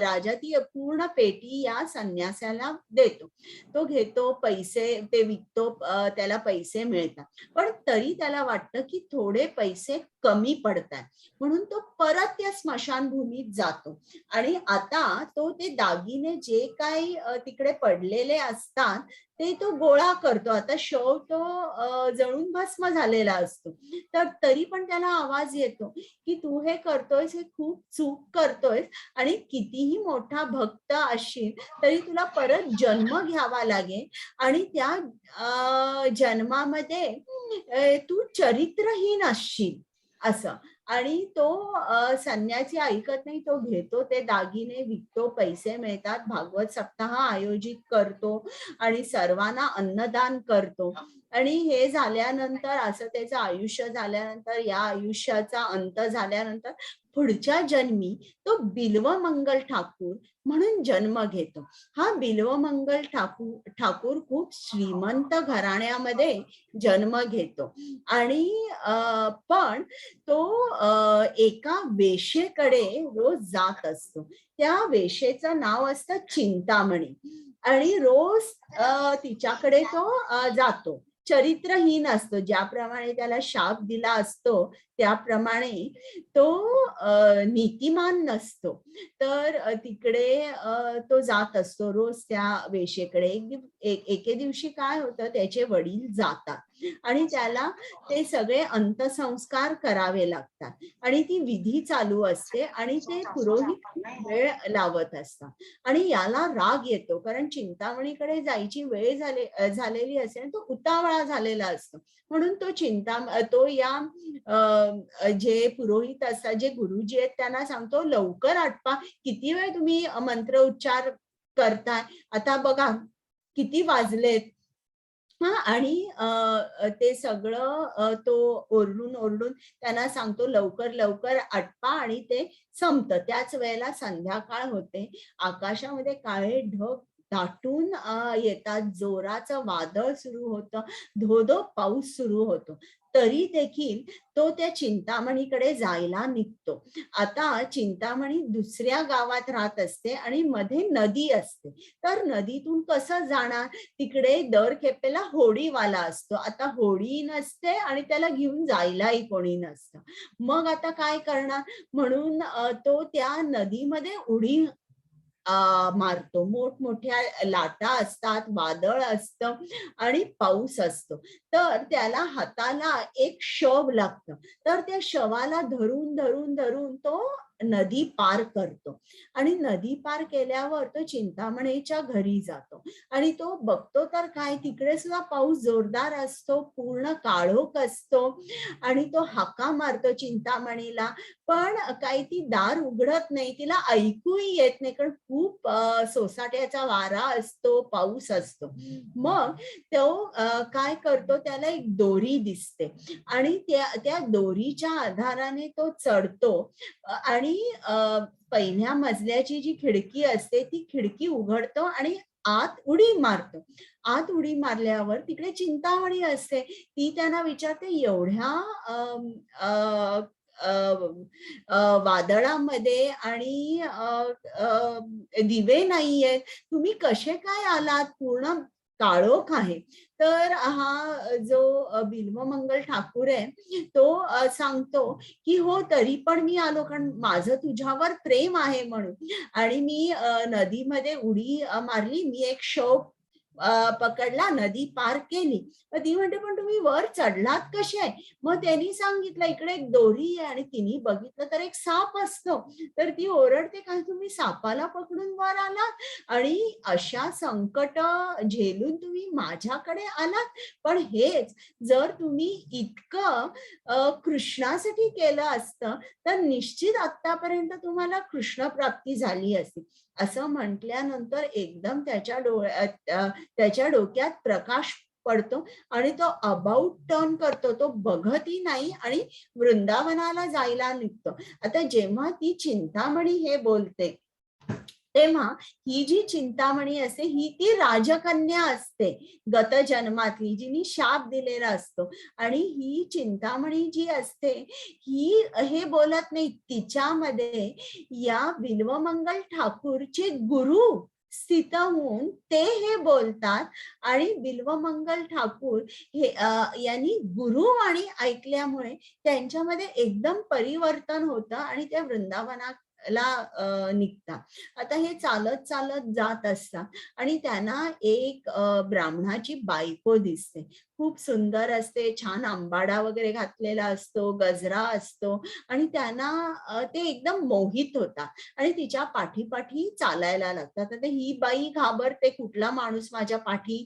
राजा ती पूर्ण पेटी या संन्यासाला देतो. तो घेतो, पैसे ते विकतो, त्याला पैसे मिळतात, पण तरी त्याला वाटतं की थोडे पैसे कमी पडतात, म्हणून तो परत त्या स्मशानभूमीत जातो आणि आता तो ते दागिने जे काही तिकडे पडलेले असतात ते तो गोळा करतो. आता शव तो जळून भस्म झालेला असतो, तर तरी पण त्याला आवाज येतो की तू हे करतोयस हे खूप चूक करतोयस आणि कितीही मोठा भक्त असशील तरी तुला परत जन्म घ्यावा लागेल आणि त्या जन्मामध्ये तू चरित्रहीन असशील असं. आणि तो संन्यासी ऐकत नाही, तो घेतो ते दागिने विकतो, पैसे मिळतात, भागवत सप्ताह आयोजित करतो आणि सर्वांना अन्नदान करतो. आणि हे झाल्यानंतर, असं त्याचं आयुष्य झाल्यानंतर, या आयुष्याचा अंत झाल्यानंतर पुढच्या जन्मी तो बिल्वमंगल ठाकूर म्हणून जन्म घेतो. हा बिल्वमंगल ठाकूर खूप श्रीमंत घराण्यामध्ये जन्म घेतो आणि पण तो एका वेश्येकडे रोज जात असतो. त्या वेश्येचं नाव असतं चिंतामणी आणि रोज तिच्याकडे तो जातो. चरित्रहीन असतो, ज्याप्रमाणे त्याला शाप दिला असतो त्याप्रमाणे तो नीतिमान नसतो. तर तिकडे तो जात असतो रोज त्या वेश्येकडे. एके दिवशी काय होतं, त्याचे वडील जातात आणि त्याला ते सगळे अंत्यसंस्कार करावे लागतात आणि ती विधी चालू असते आणि ते पुरोहित खूप वेळ लावत असतात आणि याला राग येतो, कारण चिंतामणीकडे जायची वेळ झालेली असते आणि तो उतावळा झालेला असतो. म्हणून तो तो या जे पुरोहित असतात, जे गुरुजी आहेत त्यांना सांगतो, लवकर आटपा, किती वेळ तुम्ही मंत्र उच्चार करताय, आता बघा किती वाजलेत. आणि ते सगळं तो ओरडून ओरडून त्यांना सांगतो लवकर लवकर आटपा आणि ते संपतं. त्याच वेळेला संध्याकाळ होते, आकाशामध्ये काळे ढग दाटून येतात, जोराचं वादळ सुरू होतं, धोधो पाऊस सुरू होतो. तरी देखील तो त्या चिंतामणीकडे जायला निघतो. आता चिंतामणी दुसऱ्या गावात राहत असते आणि मध्ये नदी असते, तर नदीतून कसं जाणार, तिकडे दर खेपेला होडीवाला असतो. आता होडी नसते आणि त्याला घेऊन जायलाही कोणी नसतं, मग आता काय करणार, म्हणून तो त्या नदीमध्ये उडी मारतो. मोठमोठ्या लाटा असतात, वादळ असतं आणि पाऊस असतो. तर त्याला हाताला एक शव लागतं. तर त्या शवाला धरून धरून धरून तो नदी पार करतो आणि नदी पार केल्यावर तो चिंतामणीच्या घरी जातो आणि तो बघतो तर काय, तिकडे सुद्धा पाऊस जोरदार असतो, पूर्ण काळोख असतो आणि तो हाका मारतो चिंतामणीला, पण काही ती दार उघडत नाही, तिला ऐकूही येत नाही, कारण खूप सोसाट्याचा वारा असतो, पाऊस असतो. मग तो काय करतो, त्याला एक दोरी दिसते आणि त्या त्या दोरीच्या आधाराने तो चढतो आणि पहिल्या मजल्याची जी खिडकी असते ती खिडकी उघडतो आणि आत उडी मारतो. आत उडी मारल्यावर तिकडे चिंतामणी असते. ती त्यांना विचारते, एवढ्या अम, अ, अ, अ, वादळामध्ये आणि अ, अ, दिवे नाहीयेत, तुम्ही कसे काय आलात, पूर्ण काळोख आहे. तर हा जो बिल्वमंगल ठाकूर आहे तो सांगतो की हो, तरी पण मी आलो, कारण माझं तुझ्यावर प्रेम आहे म्हणून, आणि मी नदीमध्ये उडी मारली, मी एक शव पकडला, नदी पार केली. मग ती म्हणते, पण तुम्ही वर चढलात कसे? मग त्यांनी सांगितलं, इकडे एक दोरी आहे, आणि तिने बघितलं तर एक साप असतो. तर ती ओरडते, काय तुम्ही सापाला पकडून वर आलात आणि अशा संकट झेलून तुम्ही माझ्याकडे आलात? पण हेच जर तुम्ही इतकं कृष्णासाठी केलं असतं तर निश्चित आतापर्यंत तुम्हाला कृष्ण प्राप्ती झाली असती. असं म्हटल्यानंतर एकदम त्याच्या डोक्यात प्रकाश पडतो आणि तो अबाउट टर्न करतो, तो बघतही नाही आणि वृंदावनाला जायला निघतो. आता जेव्हा ती चिंतामणी हे बोलते तेव्हा ही जी चिंतामणी असते ही ती राजकन्या असते गत जन्मातली, जिनी शाप दिलेला असतो. आणि ही चिंतामणी जी असते ही हे बोलत नाही, तिच्यामध्ये या बिल्वमंगल ठाकूरचे गुरु स्थित होऊन ते हे बोलतात. आणि बिल्वमंगल ठाकूर हे यांनी गुरुवाणी ऐकल्यामुळे त्यांच्यामध्ये एकदम परिवर्तन होतं आणि त्या वृंदावनाला निघतात. आता हे चालत चालत जात असतात आणि त्यांना एक ब्राह्मणाची बायको दिसते, खूप सुंदर असते, छान आंबाडा वगैरे घातलेला असतो, गजरा असतो, आणि त्यांना ते एकदम मोहित होतात आणि तिच्या पाठीपाठी चालायला लागतात. आता ही बाई घाबरते, कुठला माणूस माझ्या पाठी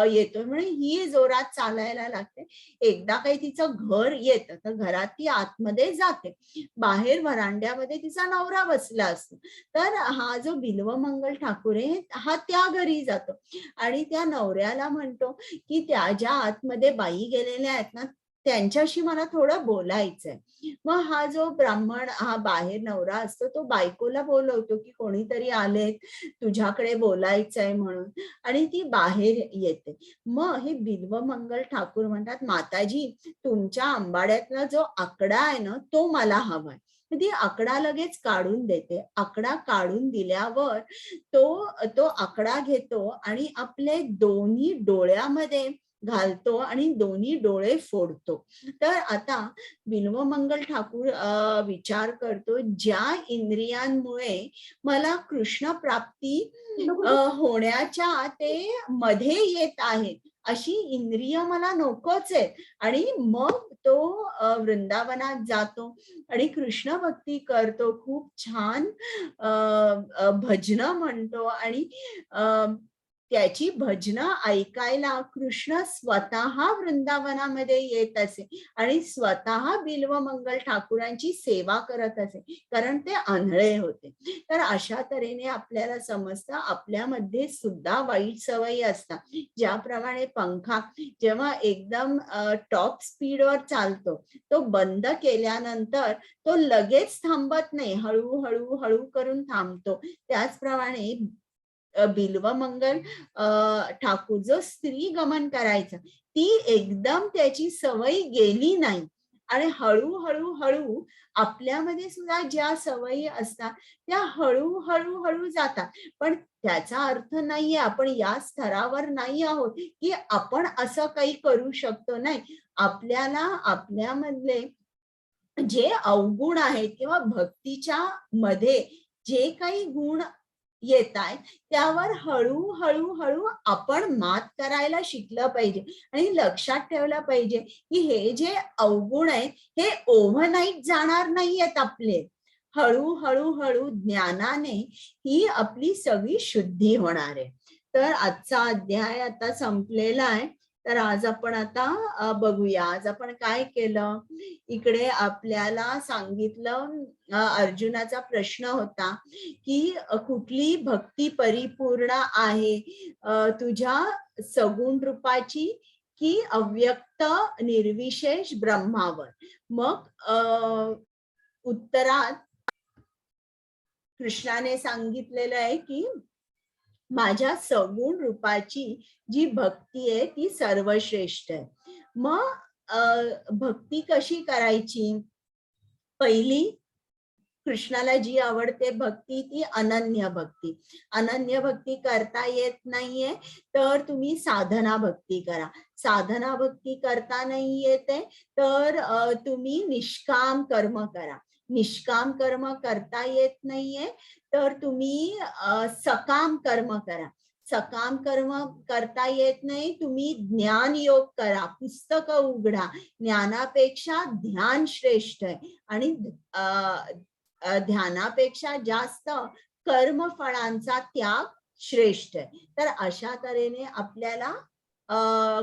येतोय म्हणून ही जोरात चालायला लागते. एकदा काही तिचं घर येतं तर घरात ती आतमध्ये जाते, बाहेर व्हरांड्यामध्ये तिचा नवरा बसला असतो. तर हा जो बिल्वमंगल ठाकूर आहे हा त्या घरी जातो आणि त्या नवऱ्याला म्हणतो की त्या ज्या आतमध्ये बाई गेलेल्या आहेत ना त्यांच्याशी मला थोडं बोलायचंय. मग हा जो ब्राह्मण हा बाहेर नवरा असतो तो बायकोला बोलवतो की कोणीतरी आलेत तुझ्याकडे बोलायचंय म्हणून, आणि ती बाहेर येते. मग हे बिल्वमंगल ठाकूर म्हणतात, माताजी तुमच्या आंबाड्यातला जो आकडा आहे ना तो मला हवाय. ती आकडा लगेच काढून देते. आकडा काढून दिल्यावर तो आकडा घेतो आणि आपले दोन्ही डोळ्यामध्ये घालतो आणि दोन्ही डोळे फोडतो. तर आता बिल्वमंगल ठाकूर विचार करतो, ज्या इंद्रियांमुळे मला कृष्ण प्राप्ती होण्याच्या ते मध्ये येत आहेत अशी इंद्रिय मला नकोच आहेत. आणि मग तो वृंदावनात जातो आणि कृष्ण भक्ती करतो, खूप छान भजनं म्हणतो आणि त्याची भजनं ऐकायला कृष्ण स्वतः वृंदावनामध्ये येत असे आणि स्वतः बिल्वमंगल ठाकूरांची सेवा करत असे, कारण ते आंधळे होते. तर अशा तऱ्हेने आपल्याला समजतं आपल्यामध्ये सुद्धा वाईट सवयी असतात. ज्याप्रमाणे पंखा जेव्हा एकदम टॉप स्पीडवर चालतो तो बंद केल्यानंतर तो लगेच थांबत नाही, हळूहळू हळू करून थांबतो. त्याचप्रमाणे बिल्वमंगल ठाकूर जो स्त्री गमन करायचा ती एकदम त्याची सवय गेली नाही आणि हळूहळू हळू आपल्यामध्ये सुद्धा ज्या सवयी असतात त्या हळूहळू हळू जातात. पण त्याचा अर्थ नाहीये आपण या स्तरावर नाही आहोत की आपण असं काही करू शकतो. नाही, आपल्याला आपल्यामधले जे अवगुण आहेत किंवा भक्तीच्या मध्ये जे काही गुण येत आहेत, त्यावर हळूहळू हळू आपण मात करायला शिकलं पाहिजे आणि लक्षात ठेवलं पाहिजे की हे जे अवगुण आहेत हे ओव्हरनाईट जाणार नाहीयेत आपले. हळूहळू हळू ज्ञानाने ही आपली सगळी शुद्धी होणार आहे. तर आजचा अध्याय आता संपलेला आहे. तर आज आपण आता बघूया आज आपण काय केलं. इकडे आपल्याला सांगितलं, अर्जुनाचा प्रश्न होता की कुठली भक्ती परिपूर्ण आहे, तुझ्या सगुण रूपाची की अव्यक्त निर्विशेष ब्रह्मावर? मग उत्तरात कृष्णाने सांगितलेलं आहे की माझ्या सगुण रूपाची जी भक्ती आहे ती सर्वश्रेष्ठ आहे. मग भक्ती कशी करायची? पहिली कृष्णाला जी आवडते भक्ती ती अनन्य भक्ती. अनन्य भक्ती करता येत नाहीये तर तुम्ही साधना भक्ती करा. साधना भक्ती करता नाही येते तर तुम्ही निष्काम कर्म करा. निष्काम कर्म करता येत नाहीये तर तुम्ही सकाम कर्म करा. सकाम कर्म करता येत नाही, तुम्ही ज्ञान योग करा, पुस्तकं उघडा. ज्ञानापेक्षा ध्यान श्रेष्ठ आहे आणि ध्यानापेक्षा जास्त कर्मफळांचा त्याग श्रेष्ठ आहे. तर अशा तऱ्हेने आपल्याला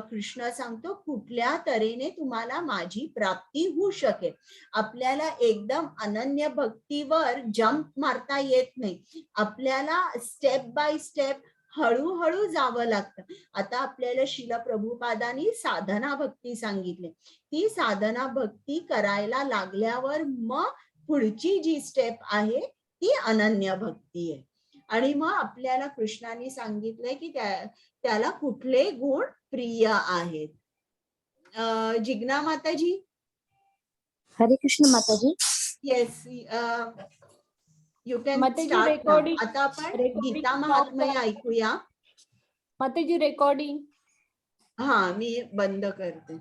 कृष्ण सांगतो कुठल्या तऱ्हेने तुम्हाला माझी प्राप्ती होऊ शकेल. आपल्याला एकदम अनन्य भक्तीवर जंप मारता येत नाही. आपल्याला स्टेप बाय स्टेप हळूहळू जावं लागतं. आता आपल्याला श्रील प्रभुपादांनी साधना भक्ती सांगितली. ती साधना भक्ती करायला लागल्यावर मग पुढची जी स्टेप आहे ती अनन्य भक्ती आहे. आणि मग आपल्याला कृष्णाने सांगितलंय की त्याला कुठले गुण प्रिय आहेत. जिग्ना माताजी. हरे कृष्ण माताजी. Yes, you can Mataji, start. आता आपण recording Gita stop महात्म्य करा. ऐकूया. माताजी, रेकॉर्डिंग. हा, मी बंद करते.